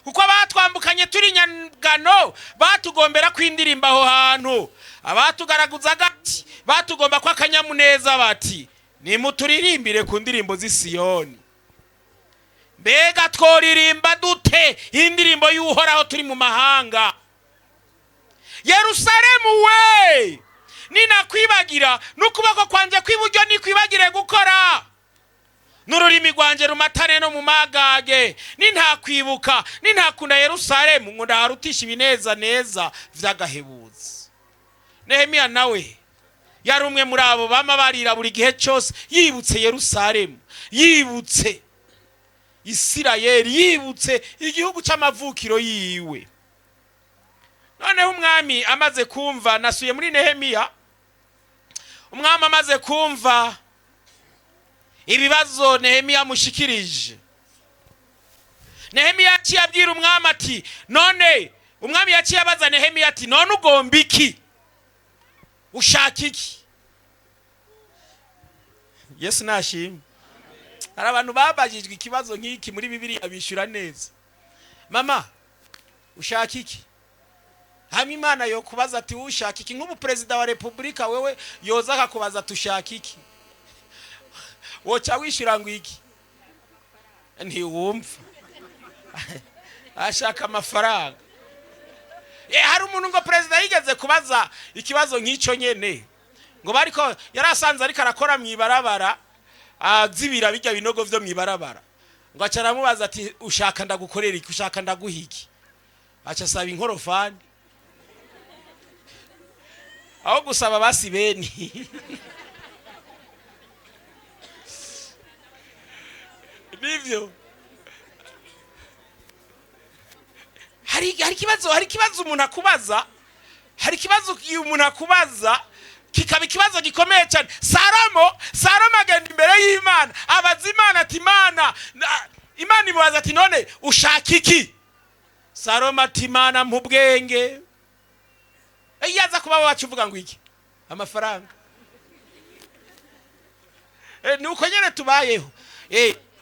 kuko batwambukanye turi nyangano batugombera kwindirimba aho hantu. Abatugaraguza gati batugomba ko akanyamuneza bati: 'Nimuturirimbire ku ndirimbo z'i Siyoni.' Mbega tworirimba dute indirimbo y'Uhoraho turi mu mahanga? Yerusalemu we, ninakwibagira n'ukuboko kwanjye kw'iburyo nikwibagire gukora, n'ururimi rwanjye rumatane no mu magage, nintakwibuka, nintakunda Yerusalemu ngo ndaharutisha ibineza neza vy'agahebuzo." Nehemiya nawe yari umwe muri abo bama barira buri gihe cyose yibutse Yerusalemu, yibutse Isirayeli, yibutse igihugu cy'amavukiro yiwe. Noneho umwami amaze kumva, nasuye muri Nehemiya, umwami amaze kumva ibibazo Nehemiya amushikirije, Nehemiya yaciye abwira umwami ati: "None", umwami yaciye abaza Nehemiya ati: "None ugomba iki? Ushaka iki?" Yesu nashimwe. Hari abantu babajijwe ikibazo nk'iki muri Bibiliya bishyura neza. Mama, ushaka iki? Hamwe Imana yo kubaza ati: "Ushaka iki?" Nk'ubu perezida wa repubulika wewe yoza akakubaza ati: "Ushaka iki?" Woca wishyura ngo iki? Ntiwumva, ashaka amafaranga. Hari umuntu ngo perezida yigeze kubaza ikibazo nk'icyo nyene, ngo bariko yari asanze ariko arakora mu ibarabara, azibira bijya binogo vyo mu ibarabara, ngo aca aramubaza ati: "Ushaka ndagukorera iki? Ushaka ndaguha iki?" Aca asaba inkorofani aho gusaba basi beni. Nivyo, hari ikibazo umuntu akubaza, hari ikibazo umuntu akubaza kikaba ikibazo gikomeye cyane. Salomo agenda imbere y'Imana, abaza Imana ati: "Imana Imana imubaza ati: 'None ushaka iki?' Salomo ati: 'Imana, mpa ubwenge.'" Iyo aza kuba wacu uvuga ngo iki? Amafaranga. Ni uko nyene tubayeho.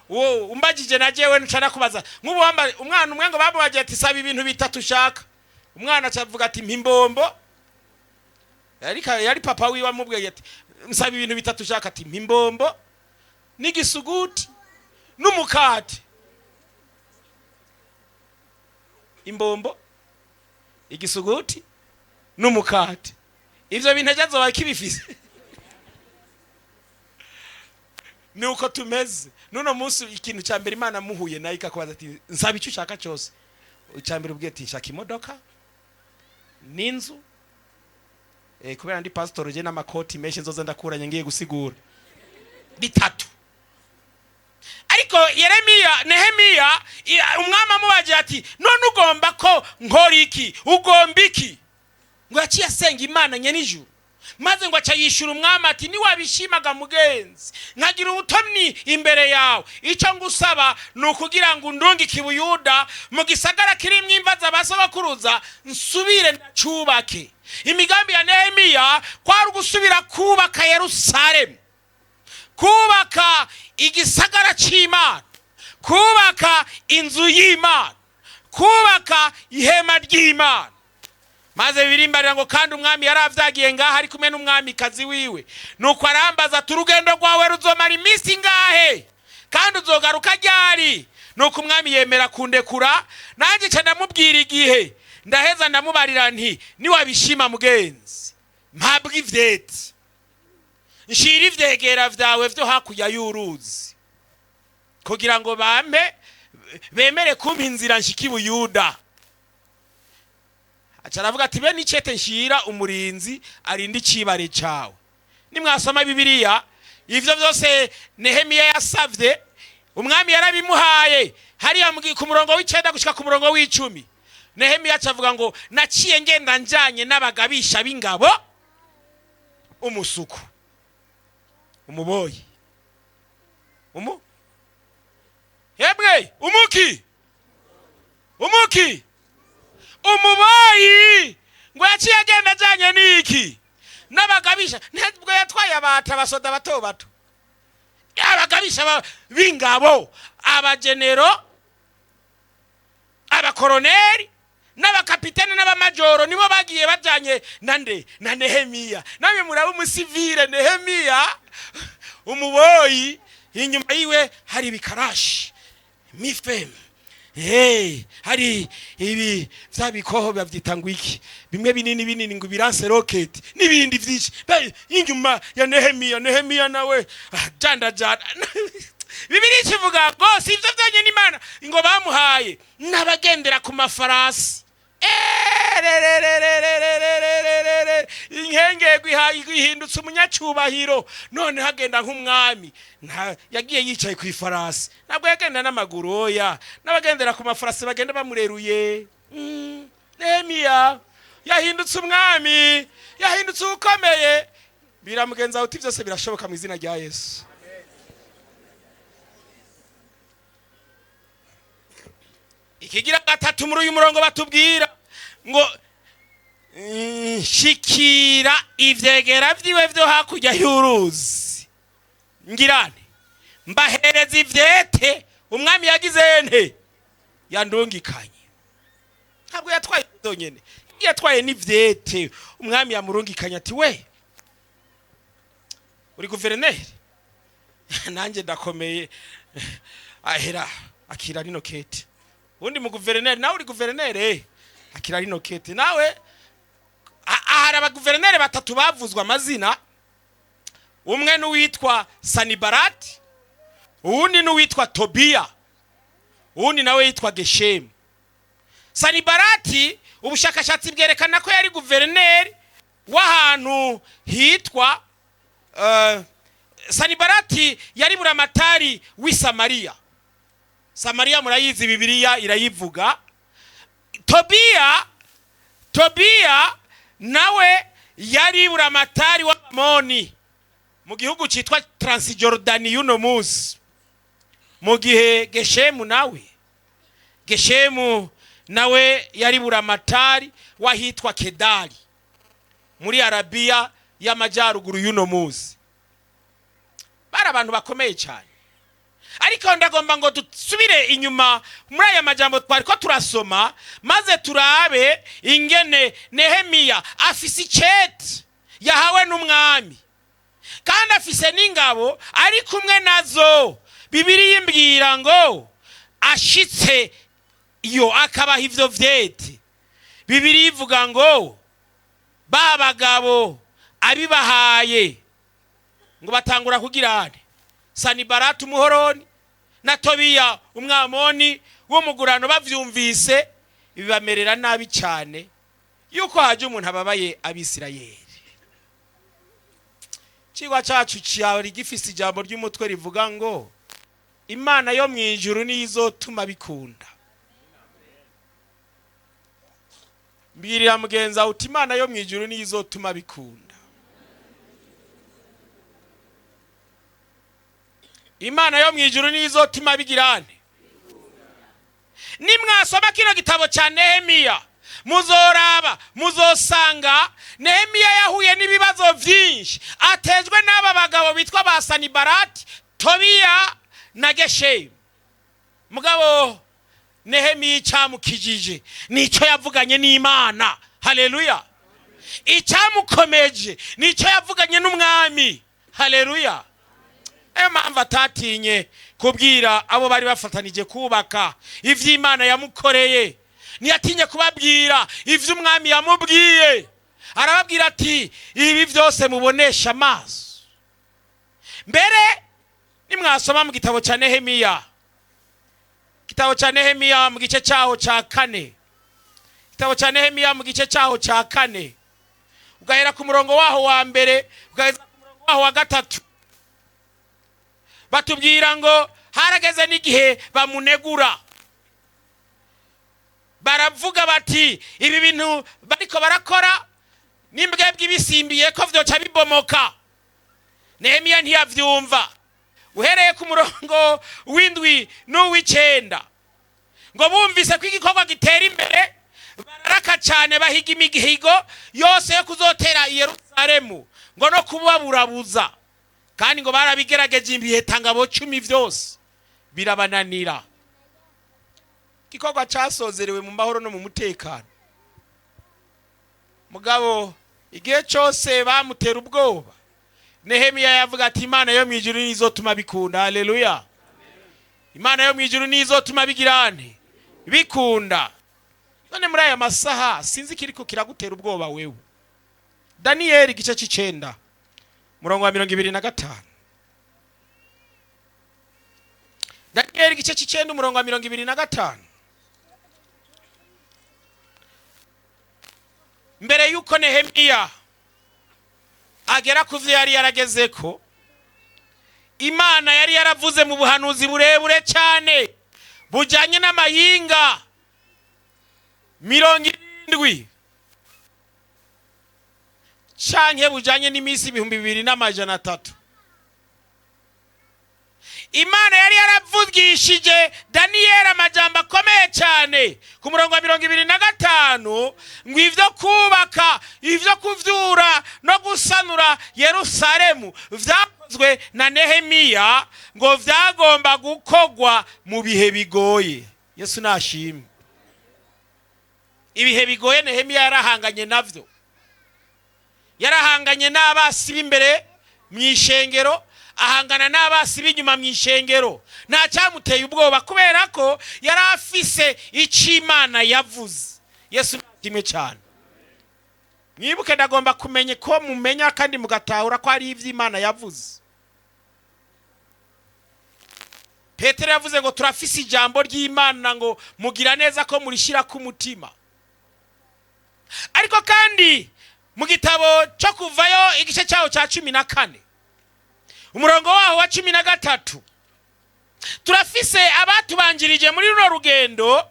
Wo umbagije na jewe nca nakubaza nk'ubu wamba umwana umwe ngo bamubagiye ati: "Saba ibintu bitatu ushaka." Umwana acavuga ati: "Mpa imbombo." Yari papa wiwe amubwiye ati: "Nsaba ibintu bitatu ushaka." Ati: "Mpa imbombo n'igisuguti n'umukate." Imbombo, igisuguti n'umukate, ivyo bintu ejo azoba kibifise. Ni uko tumeze nuno munsi. Ikintu cya mbere, Imana muhuye nayo ikakubaza ati: "Nsaba icyo ushaka cyose," icya mbere ubwiye ati: "Nshaka imodoka n'inzu." Kubera ndi pastor je n'amakoti menshi nzoza ndakuranye ngiye gusigura bitatu. Ariko Yeremiya, Nehemiya, umwami amubagira ati: "None ugomba ko nkora iki? Ugomba iki?" Ngo yaciye asenga Imana nyenijuru, maze ngo aca yishyura umwami ati: "Niwabishimaga mugenzi, nkagira ubutomyi imbere yawe, icyo ngusaba ni ukugira ngo undungike i Buyuda mu gisagara kirimo imva z'abasogokuruza, nsubire ndacyubake." Imigambi ya Nehemiya kwari ugusubira kubaka Yerusalemu, kubaka igisagara cy'Imana, kubaka inzu y'Imana, kubaka ihema ry'Imana. Maze birimbarira ngo kandi umwami yari avyagiye ngaho ari kumwe n'umwamikazi wiwe. Nuko arambaza ati: "Urugendo rwawe ruzomara iminsi ingahe, kandi uzogaruka ryari?" Nuko umwami yemera kundekura, nanjye nca ndamubwira igihe. Ndaheza ndamubarira nti: "Niwabishima mugenzi, mpabwa ivyeti, nshira ivyegera vyawe vyo hakurya y'uruzi, kugira ngo bampe bemere kumpa inzira nshika i Buyuda." Aca aravuga ati: "Bene icete nshira umurinzi arinda icibare cawe." Nimwasoma Bibiliya, ivyo vyose Nehemiya yasavye, umwami yarabimuhaye. Hariya ku murongo w'9 gushika ku murongo w'10, Nehemiya aca avuga ngo: "Naciye ngenda njanye n'abagabisha b'ingabo, umusuku, umuboyi, umu hemwe, umuki, umuki, umuboyi." Ngo yaciye agenda ajanye n'iki? N'abagabisha. Ntabwo yatwaye abata, abasoda bato bato, abagabisha b'ingabo, abagenero, abakoroneri n'abakapitene n'abamajoro, nibo bagiye bajanye na nde? Na Nehemiya. Namwe muraba umusivire Nehemiya, umuboyi, inyuma yiwe hari ibikarashi mifem. Hey, hari ibi vya bikoho bavyita ngo iki, bimwe binini binini, ngo ibiranse rocket n'ibindi vyinshi. Inyuma ya Nehemiya, Nehemiya nawe janda janda. Bibiliya ikivuga ngo si ivyo vyonyene Imana ngo bamuhaye, n'abagendera ku mafarasi. Erererererererererere, inkengego ihindutse umunyacyubahiro, none hagenda nk'umwami. Yagiye yicaye ku ifarasi, ntabwo yagenda n'amaguru, oya, n'abagendera ku mafarasi bagenda bamureruye. Nehemiya yahindutse umwami, yahindutse ukomeye. Biramugenza uti byose birashoboka mu izina rya Yesu. Ikigira gatatu muri uyu murongo batubwira ngo nshikira ivyegera vyiwe vyo hakurya y'uruzi, ngirane mbahereza ivyete umwami yagize nte? Yandungikanye. Ntabwo yatwaye zonyene, yatwaye n'ivyete umwami yamurungikanye, ati: "We uri guverineri, nanjye ndakomeye." Ahera akira rino kete. Undi mu guverineri nawe, uri guverineri, akira rino kete nawe. Hari abaguverineri batatu bavuzwe amazina. Umwe n'uwitwa Sanibarati, uwundi n'uwitwa Tobiya, uwundi nawe yitwa Geshemu. Sanibarati, ubushakashatsi bwerekana ko yari guverineri w'ahantu hitwa Sanibarati yari buramatari w'i Samariya. Samariya murayizi, Bibiliya irayivuga. Tobiya nawe yari buramatari w'Abamoni mu gihugu cyitwa Transjordani y'uno munsi, mu gihe Geshemu nawe yari buramatari w'ahitwa Kedari muri Arabiya y'amajyaruguru y'uno munsi. Bari abantu bakomeye cyane. Ariko ndagomba ngo dusubire inyuma muri aya majambo twari ko turasoma, maze turabe ingene Nehemiya afise icete yahawe n'umwami, kandi afise n'ingabo ari kumwe nazo. Bibiliya imbwira ngo ashitse iyo akabaha ivyo vyete. Bibiliya ivuga ngo ba bagabo abibahaye ngo batangura kugirane Sanibarati Umuhoroni na Tobiya Umwamoni w'umugurano. Bavyumvise bibamerera nabi cyane yuko haje umuntu ababaye Abisirayeli. Cigwa cacu cyari gifise ijambo ry'umutwe rivuga ngo Imana yo mu ijuru niyo izotuma bikunda. Mbwirira mugenzi wawe uti: "Imana yo mu ijuru niyo izotuma bikunda." Imana yo mu ijuru niyo izotuma bigirane. Nimwasoma kino gitabo cya Nehemiya, muzoraba muzosanga Nehemiya yahuye n'ibibazo byinshi atejwe n'aba bagabo bitwa ba Sanibarati, Tobiya na Geshemu. Mugabo Nehemiya icyamukijije nicyo yavuganye n'Imana. Haleluya! Icyamukomeje nicyo yavuganye n'umwami. Haleluya! Niyo mpamvu atatinye kubwira abo bari bafatanije kubaka iby'Imana yamukoreye. Ntiyatinye kubabwira iby'umwami yamubwiye. Arababwira ati: "Ibi byose mubonesha amaso." Mbere nimwasoma mu gitabo cya Nehemiya, igitabo cya Nehemiya mu gice cyaho cya 4, igitabo cya Nehemiya mu gice cyaho cya 4, ugahera ku murongo waho wa 1 ugaheza ku murongo waho wa 3, batubwira ngo harageze n'igihe bamunegura. Baravuga bati: "Ibi bintu bariko barakora n'imbwebwe ibisimbiye ko vyoca bibomoka." Nehemiya ntiyavyumva. Uhereye ku murongo w'7 n'uw'icenda ngo: "Bumvise ko igikorwa gitera imbere, bararaka cyane, bahiga imihigo yose yo kuzotera i Yerusalemu ngo no kubaburabuza. Kandi ngo barabigerageje ibihetangabo 10 byose birabananira." Igikorwa cyasozerewe mu mahoro no mu mutekano. Mugabo igihe cyose bamutera ubwoba, Nehemiya yavuga ati: "Imana yo mu ijuru nizotuma bikunda." Haleluya! Imana yo mu ijuru nizotuma bigirane bikunda. None muri aya masaha sinzi ikiriko kiragutera ubwoba wewe. Daniyeli igice c'9, murongo wa 25. Daniyeli igice c'9, umurongo wa 25. Mbere yuko Nehemiya agera ku vyo yari yaragezeko, Imana yari yaravuze mu buhanuzi burebure cyane bujyanye n'amayinga 70 canke bujyanye n'iminsi 2300. Imana yari yaravugishije Daniyeli amajambo akomeye cyane ku murongo wa 25 ngo ivyo kubaka, ivyo kuvyura no gusanura Yerusalemu vyakozwe na Nehemiya ngo vyagomba gukogwa mu bihe bigoye. Yesu nashimwe! Ibihe bigoye Nehemiya yarahanganye navyo. Yarahanganye n'abasi b'imbere mu ishengero. Ahangana n'abasi b'inyuma mu ishengero, nta cyamuteye ubwoba, kubera ko yari afise icyo Imana yavuze. Yesu kimwe cyane. Mwibuke, ndagomba kumenya ko mumenya kandi mugatahura ko ari iby'Imana yavuze. Petero yavuze ngo turafise ijambo ry'Imana, ngo mugira neza ko murishyira ku mutima. Ariko kandi mu gitabo cyo Kuvayo, igice cyaho cya 14, umurongo waho wa 13, turafise abatubanjirije muri runo rugendo,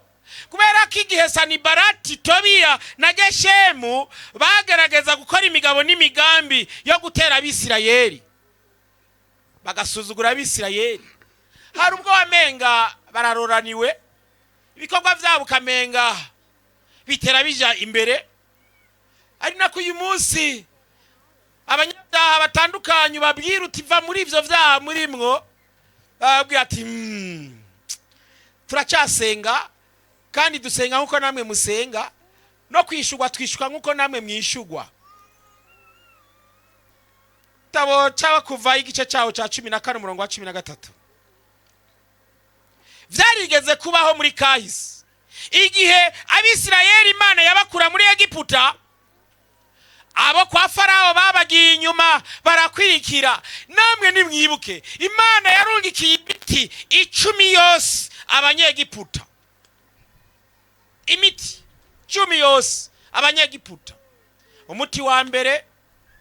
kubera ko igihe Sanibarati, Tobiya na Geshemu bagerageza gukora imigabo n'imigambi yo gutera Abisirayeli, bagasuzugura Abisirayeli, hari ubwo wamenga bararoraniwe, ibikorwa byabo ukamenga bitera bija imbere. Ari nako uyu munsi abanyabyaha batandukanye babwira uti: "Va muri ibyo byaha murimwo." Babwira ati: "Turacyasenga kandi dusenga nk'uko namwe musenga, no kwishugwa twishyurwa nk'uko namwe mwishugwa." Igitabo cyaba Kuva, igice cyaho cya 14, umurongo wa 13. Byarigeze kubaho muri kahise, igihe Abisirayeli Imana yabakura muri Egiputa, abo kwa Farawo babagiye inyuma barakwirikira. Namwe nimwibuke, Imana yarungikiye imiti 10 yose Abanyegiputa, imiti 10 yose Abanyegiputa. Umuti wa mbere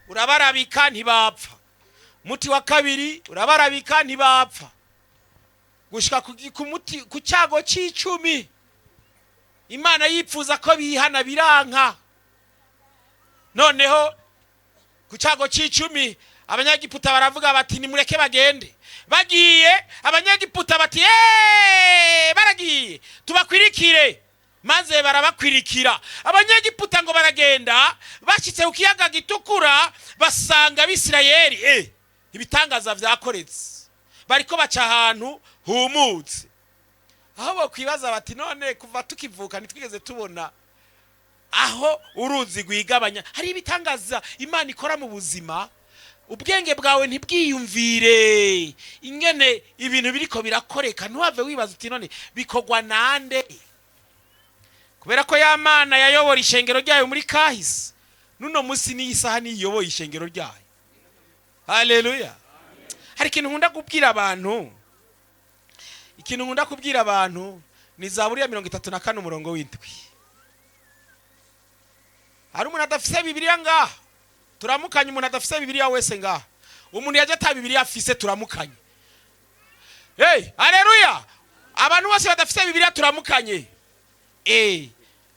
urabarabika, ntibapfa. Umuti wa kabiri urabarabika, ntibapfa, gushika ku muti, ku cyago cy'icumi. Imana yipfuza ko bihana, biranka. Noneho ku cyago cy'icumi Abanyagiputa baravuga bati: "Nimureke bagende." Bagiye, Abanyagiputa bati: "Eee, baragiye, tubakwirikire." Maze barabakwirikira Abanyagiputa, ngo baragenda, bashyitse ku Kiyaga Gitukura basanga Abisirayeli, ibitangaza byakoretse, bariko baca ahantu humutse, aho bakwibaza bati: "None kuva tukivuka ntitwigeze tubona aho uruzi rwigabanya." Hari ibitangaza Imana ikora mu buzima, ubwenge bwawe ntibwiyumvire ingene ibintu biriko birakoreka. Ntiwave wibaza uti: "None bikorwa nande?" Kubera ko ya Mana yayobora ishengero ryayo muri kahise, nuno munsi n'iyi saha niyiyoboye ishengero ryayo. Haleluya! Hari ikintu nkunda kubwira abantu, ikintu nkunda kubwira abantu ni Zaburi ya 34, umurongo w'indwi. Hari umuntu adafise Bibiliya ngaha? Turamukanye. Umuntu adafise Bibiliya wese ngaha, umuntu yaje ata Bibiliya afise, turamukanye. Hey, haleluya! Abantu bose badafise Bibiliya turamukanye.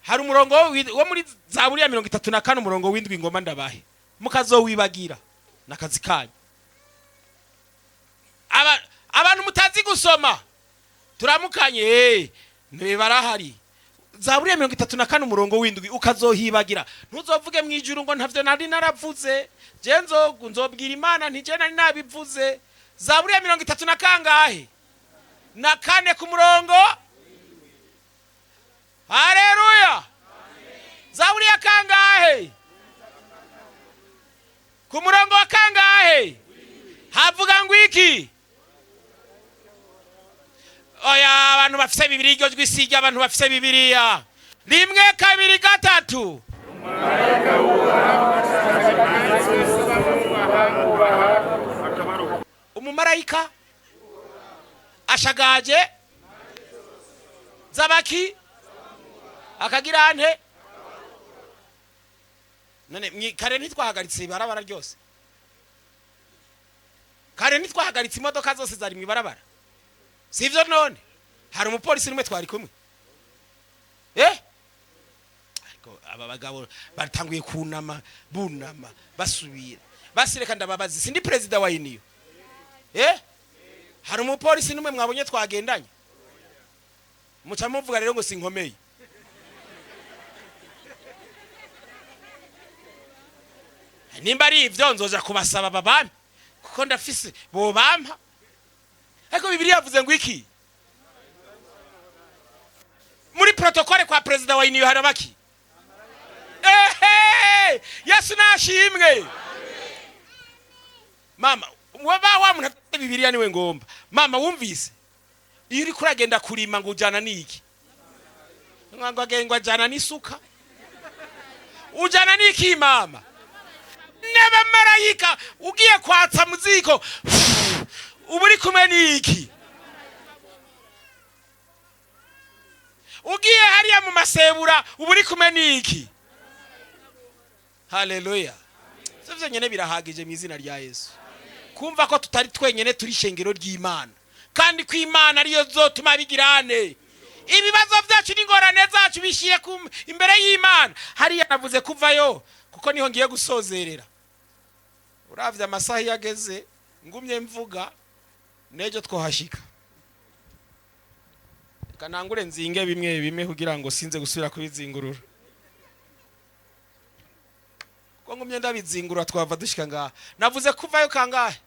Hari umurongo wo muri Zaburi ya 34, umurongo w'indwi, ngoma ndabahe, mukazowibagira nakazi kanyu. Abantu mutazi gusoma turamukanye. Barahari. Zaburi ya 34, umurongo w'indwi, ukazohibagira ntuzovuge mu ijuru ngo: "Ntavyo nari naravuze je." Nzobwira Imana nti: "Je nari nabivuze." Zaburi ya mirongo itatu na kangahe? Na kane, ku murongo. Haleluya! Zaburi ya kangahe? Ku murongo wa kangahe? Havuga ngo iki? Oya, abantu bafise Bibiliya, iryo jwi si abantu bafise Bibiliya. Rimwe, kabiri, gatatu. Umumarayika ashagaje zabaki akagira nte? None kare ntitwahagaritse ibarabara ryose? Kare ntitwahagaritse imodoka zose zari mu ibarabara? Sivyo? None hari umupolisi n'umwe twari kumwe? Ariko aba bagabo batanguye kunama, bunama, basubira. Basireka ndababazi, sindi perezida wa union? Hari umupolisi n'umwe mwabonye twagendanye? Muca muvuga rero ngo sinkomeye. Nimba ari ivyo, nzoja kubasaba babampe, kuko ndafise bobampa. Ariko Bibiliya yavuze ngo iki? Muri protocole kwa perezida wa union harabaki? Ehe, Yesu nashimwe. Mama waba wa muntu Bibiliya niwe ngomba. Mama, wumvise iyo uriko uragenda kurima ngo ujana n'iki? Ngo agengwa ajana n'isuka. Ujana n'iki, mama? N'abamarayika. Ugiye kwatsa mu ziko, uba uri kumwe n'iki? Ugiye hariya mu masebura, uba uri kumwe n'iki? Haleluya! Ivyo vyonyene birahagije mu izina rya Yesu, kumva ko tutari twenyene, turi ishengero ry'Imana, kandi ko Imana ariyo zotuma bigirane. Ibibazo byacu n'ingorane zacu bishyire imbere y'Imana. Hariya navuze kuvayo kuko niho ngiye gusozerera. Uravye amasaha iyo ageze, ngumye mvuga n'ejo twohashika. Reka nangure nzinge bimwe bimwe kugira ngo sinze gusubira kubizingurura, kuko ngumye ndabizingurura twava dushika ngaha. Navuze kuvayo kangahe?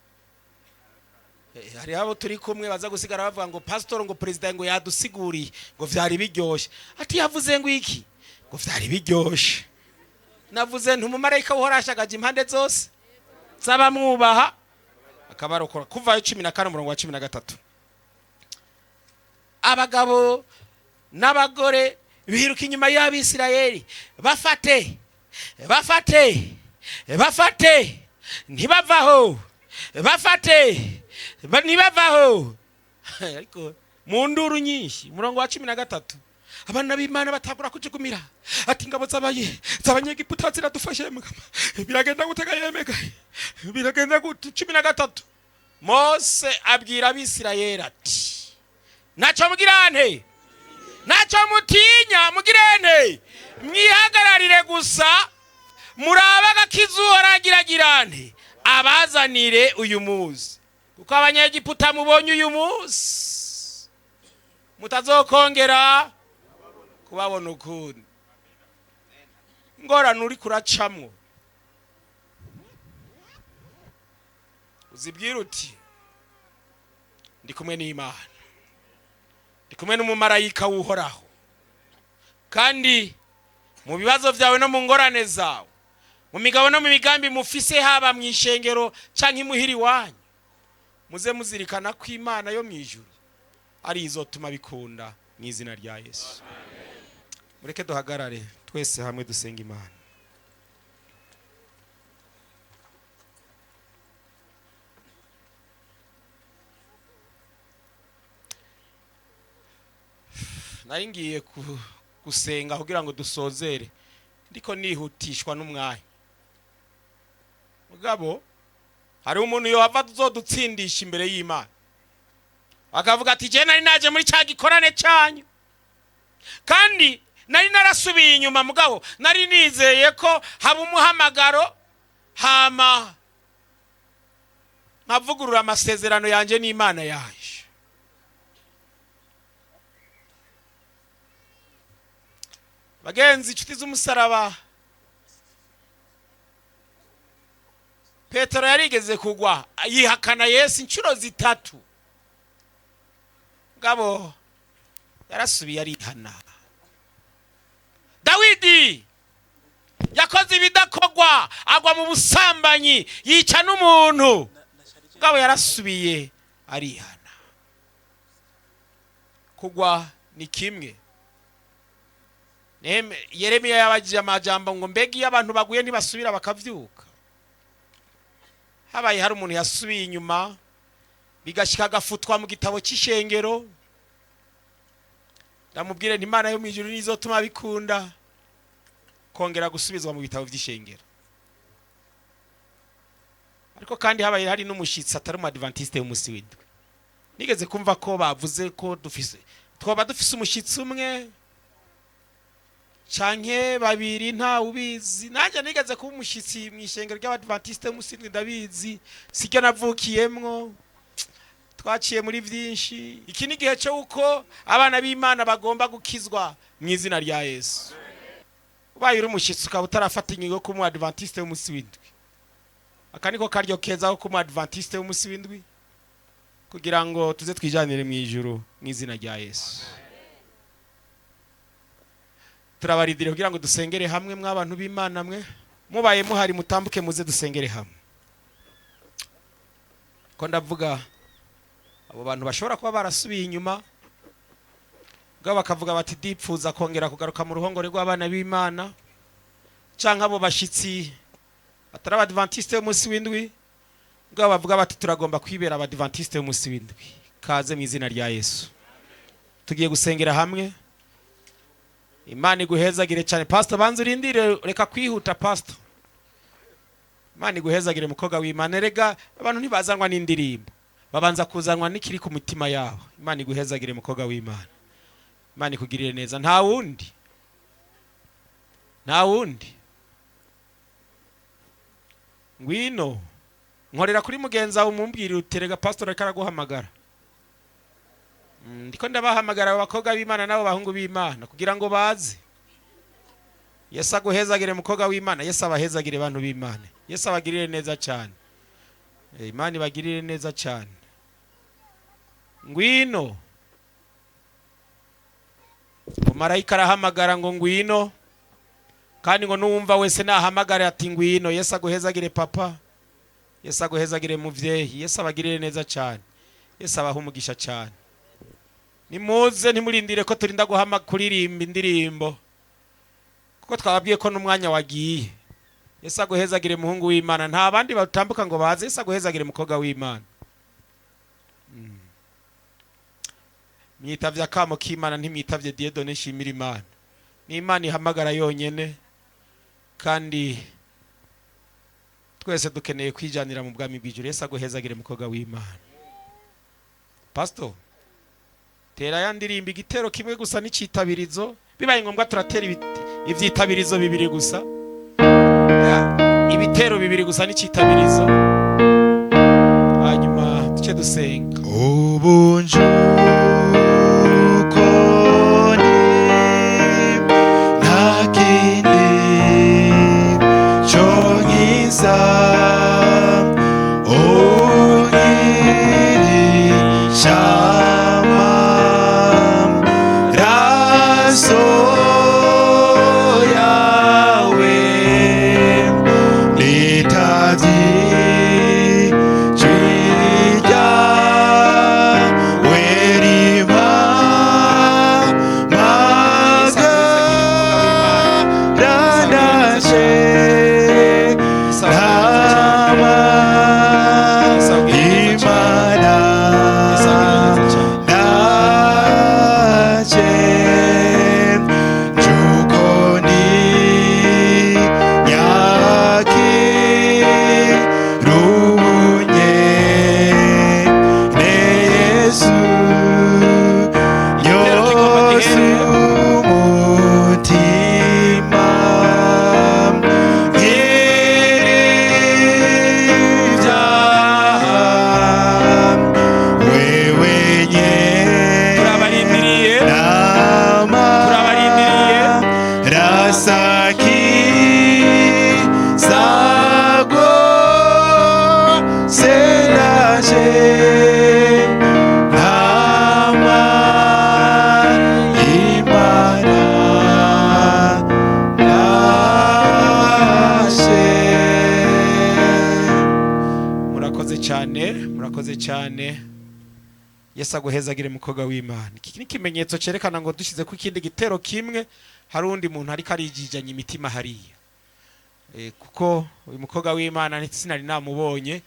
Hariho abo turi kumwe baza gusigara bavuga ngo pastor, ngo perezida ngo yadusiguriye, ngo vyari biryoshe. Ati yavuze ngo iki? Ngo vyari biryoshe. Navuze nti umumarayika uhora ashagaje impande zose z'abamwubaha akabarokora. Kuvayo 14, umurongo wa 13. Abagabo n'abagore biruka inyuma y'Abisirayeli, bafate, bafate, bafate, ntibavaho, bafate, ntibavaho, ariko mu nduru nyinshi. Umurongo wa 13, abana b'Imana batangura kujugumira, ati ingabo z'Abanyegiputa ziradufashe, mugama biragenda gutega, yemega biragenda gute? 13, Mose abwira Abisirayeli ati ntacyo mugirante, ntacyo mutinya, mugirente mwihagararire gusa, murabe agakiza Uhoraho abazanire uyu munsi, kuko Abanyegiputa mubonye uyu munsi mutazokongera kubabona ukundi. Ingorane uri kuracamwo, uzibwira uti ndi kumwe n'Imana, ndi kumwe n'umumarayika w'Uhoraho. Kandi mu bibazo byawe no mu ngorane zawe, mu migabo no mu migambi mufise, haba mu ishengero canke imuhira iwanyu, muze muzirikana ko Imana yo mu ijuru ari izotuma bikunda mu izina rya Yesu. Mureke duhagarare twese hamwe, dusenga Imana. Nari ngiye gusenga kugira ngo dusozere, ndiko nihutishwa n'umwanya. Mugabo hari umuntu yohava tuzodutsindisha imbere y'Imana, akavuga ati je nari naje muri cya gikorane cyanyu, kandi nari narasubiye inyuma, mugabo nari nizeye ko haba umuhamagaro, hama nkavugurura amasezerano yanjye n'Imana yanje. Bagenzi, inshuti z'umusaraba, Petero yarigeze kugwa, yihakana Yesu inshuro 3. Mugabo yarasubiye arihana. Dawidi yakoze ibidakogwa, agwa mu busambanyi, yica n'umuntu. Mugabo yarasubiye arihana. Kugwa ni kimwe. Yeremiya yabajije amajambo ngo mbega iyo abantu baguye ntibasubira bakavyuka? Habaye hari umuntu yasubiye inyuma bigashika agafutwa mu gitabo cy'ishengero, ndamubwire nti Imana yo mu ijuru nizotuma bikunda kongera gusubizwa mu bitabo by'ishengero. Ariko kandi habaye hari n'umushitsi atari umu Adventiste w'umunsi w'indwi, nigeze kumva ko bavuze ko twaba dufise umushitsi umwe canke babiri, nta ubizi. Nanjye nigeze kuba umushitsi mu ishengero ry'Abadventiste w'umunsi w'indwi, ndabizi, siryo navukiyemwo, twaciye muri byinshi. Iki ni igihe cyo uko abana b'Imana bagomba gukizwa mu izina rya Yesu. Ubaye uri umushitsi ukaba utarafata ingingo yo kuba umu Adventiste w'umunsi w'indwi, aka niko karyo keza ko kuba umu Adventiste w'umunsi w'indwi, kugira ngo tuze twijanire mu ijuru mu izina rya Yesu. Turabaridire kugira ngo dusengere hamwe. Mw'abantu b'Imana mwe, mubaye muhari, mutambuke muze dusengere hamwe. Ko ndavuga Abo bantu bashobora kuba barasubiye inyuma bwabo bakavuga bati dipfuza kongera kugaruka mu ruhongore rw'abana b'Imana, canke abo bashitsi batari abadventiste b'umunsi w'indwi bwabo bavuga bati turagomba kwibera abadventiste b'umunsi w'indwi. Kaze mu izina rya Yesu. Tugiye gusengera hamwe. Imana iguhezagire cyane. Pastor, banza urindire, reka kwihuta pastor. Imana iguhezagire mukobwa w'Imana. Erega abantu ntibazanwa n'indirimbo, babanza kuzanwa n'ikiri ku mitima yabo. Imana iguhezagire mukobwa w'Imana. Imana ikugirire neza. Nta wundi, nta wundi. Ngwino nkorera kuri mugenzi wawe, umumbwire uterega pastor ariko araguhamagara. Ndiko ndabahamagara abo bakobwa b'Imana n'abo bahungu b'Imana kugira ngo baze. Yesu aguhezagire mukobwa w'Imana. Yesu abahezagire bantu b'Imana. Yesu abagirire neza cyane. Imana ibagirire neza cyane. Ngwino. Umumarayika arahamagara ngo ngwino, kandi ngo nuwumva wese nahamagare ati ngwino. Yesu aguhezagire papa. Yesu aguhezagire muvyeyi. Yesu abagirire neza cyane. Yesu abahe umugisha cyane. Nimuze, ntimurindire ko turinda guhama kuririmba indirimbo, kuko twababwiye ko n'umwanya wagiye. Yesu aguhezagire muhungu w'Imana. Nta bandi batambuka ngo baze. Yesu aguhezagire mukobwa w'Imana. Mwitavye akamo k'Imana, ntimwitavye Dieudonné nshimira Imana. Ni Imana ihamagara yonyene, kandi twese dukeneye kwijanira mu bwami bw'ijuru. Yesu aguhezagire mukobwa w'Imana. Pastor, tera ya ndirimbo igitero kimwe gusa n'icitabirizo. Bibaye ngombwa turatera ivyitabirizo bibiri gusa, ibitero bibiri gusa n'icitabirizo, hanyuma duce dusenga. Ubunjuko nta kindi conkiza, unyirisha amaraso yawe, nitavye ijwi ryawe rimpamagara, ndaje ntama Imana, ndaje njuko ni nyakirunye ne Yesu yose umutima nyir'ibyaha wewe nye Turabarindiriye, nama turabarindiriye. rasaki sago senaje nama Imana nashe. Murakoze cyane, murakoze cyane. Yesu aguhezagire mukobwa w'Imana. Iki ni ikimenyetso cyerekana ngo dushyize ku kindi gitero kimwe hari undi muntu ariko arijijanya imitima hariya. Kuko uyu mukobwa w'Imana sinari namubonye,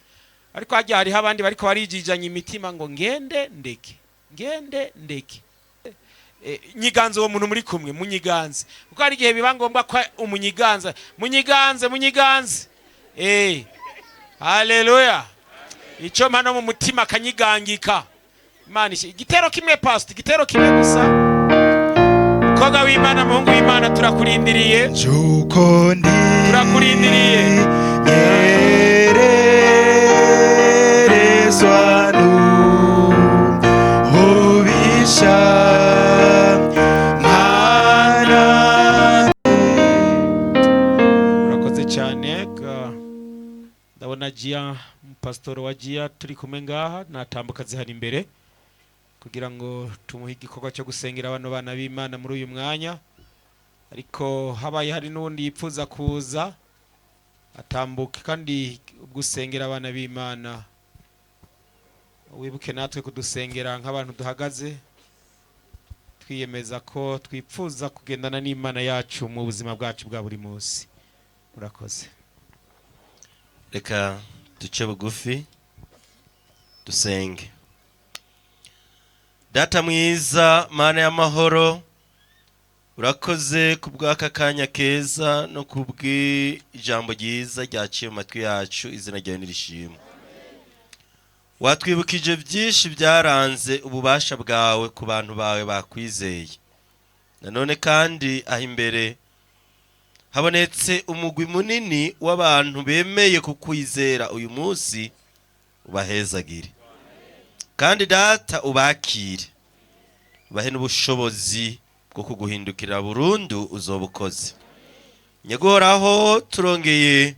ariko hajya hariho abandi bariko barijijanya imitima ngo ngende ndeke, ngende ndeke. Nyiganze uwo muntu muri kumwe, munyiganze, kuko hari igihe biba ngombwa ko umunyiganza. Munyiganze, munyiganze. Haleluya. Icyo mpano mu mutima akanyigangika. Imana igitero kimwe pastor, igitero kimwe gusa. Mukobwa w'Imana, muhungu w'Imana, turakurindiriye. Njuko ndi Turakurindiriye. nyererezwa n'ububisha mana. Murakoze cyane. Ndabona Gia, pastor wa Gia turi kumwe ngaha, natambuka zihari imbere kugira ngo tumuhe igikorwa cyo gusengera bano bana b'Imana muri uyu mwanya. Ariko habaye hari n'undi yipfuza kuza atambuke kandi gusengera abana b'Imana. Wibuke natwe kudusengera nk'abantu duhagaze twiyemeza ko twipfuza kugendana n'Imana yacu mu buzima bwacu bwa buri munsi. Murakoze. Reka duce bugufi dusenge. Data mwiza, Mana y'amahoro, urakoze ku bw'aka kanya keza no ku bw'ijambo ryiza ryaciye mu matwi yacu. Izina ryawe nirishimwe. Watwibukije byinshi byaranze ububasha bwawe ku bantu bawe bakwizeye. Nanone kandi aho imbere habonetse umugwi munini w'abantu bemeye kukwizera uyu munsi, ubahezagire kandi Data ubakire, ubahe n'ubushobozi bwo kuguhindukira burundu, uzoba ukoze. Nyaguhoraho, turongeye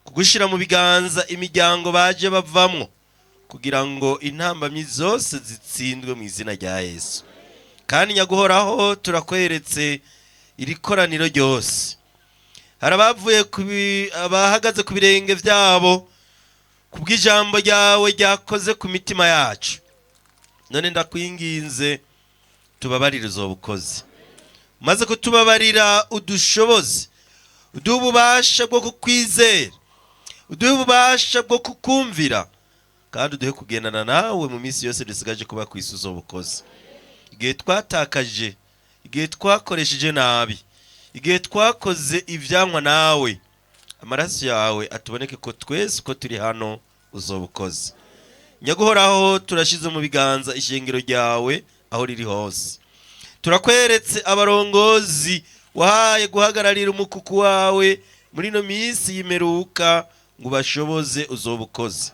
kugushyira mu biganza imiryango baje bavamwo, kugira ngo intambamyi zose zitsindwe mu izina rya Yesu. Kandi Nyaguhoraho, turakweretse iri koraniro ryose. Hari abavuye abahagaze ku birenge byabo kubw'ijambo ryawe ryakoze ku mitima yacu. None ndakwinginze, tubabarire, uzoba ukoze. Maze kutubabarira, udushoboze, uduhe ububasha bwo kukwizera, uduhe ububasha bwo kukumvira, kandi uduhe kugendana nawe mu minsi yose dusigaje kuba ku isi, uzoba ukoze. Igihe twatakaje, igihe twakoresheje nabi, igihe twakoze ibyanywa nawe, amaraso yawe atuboneke ko twese uko turi hano, uzoba ukoze. Nyaguhoraho, turashyize mu biganza ishengero ryawe aho riri hose. Turakweretse abarongozi wahaye guhagararira umukuku wawe muri ino minsi y'imperuka, ngo ubashoboze, uzoba ukoze.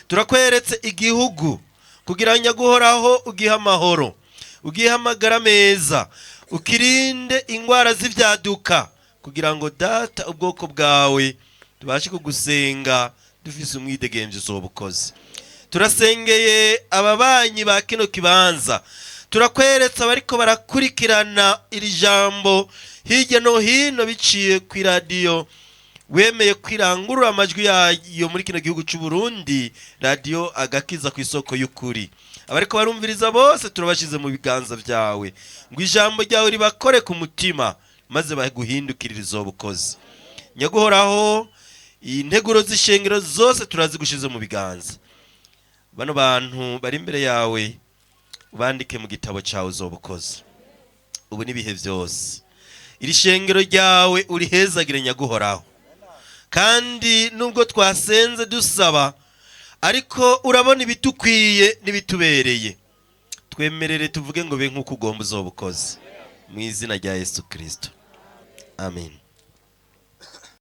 Turakweretse igihugu kugira ngo Nyaguhoraho ugihe amahoro, ugihe amagara meza, ukirinde indwara z'ibyaduka, kugira ngo Data ubwoko bwawe tubashe kugusenga dufise umwidegemvyo, uzoba ukoze. Turasengeye ababanyi ba kino kibanza. Turakweretse abariko barakurikirana iri jambo hirya no hino biciye ku iradiyo wemeye kwirangurura amajwi yayo muri kino gihugu cy'u Burundi, Radiyo Agakiza ku Isoko y'Ukuri. Abariko barumviriza bose turabashize mu biganza byawe, ngo ijambo ryawe ribakore ku mutima maze baguhindukirire, uzoba ukoze. Nyaguhoraho, integuro z'ishengero zose turazigushize mu biganza. Bano bantu bari imbere yawe ubandike mu gitabo cyawe, uzoba ukoze, ubu n'ibihe byose. Iri shengero ryawe urihezagire, Nyaguhoraho. Kandi nubwo twasenze dusaba, ariko urabona ibitukwiye n'ibitubereye. Twemerere tuvuge ngo be nk'uko ugomba, uzoba ukoze, mu izina rya Yesu Kirisito, amen.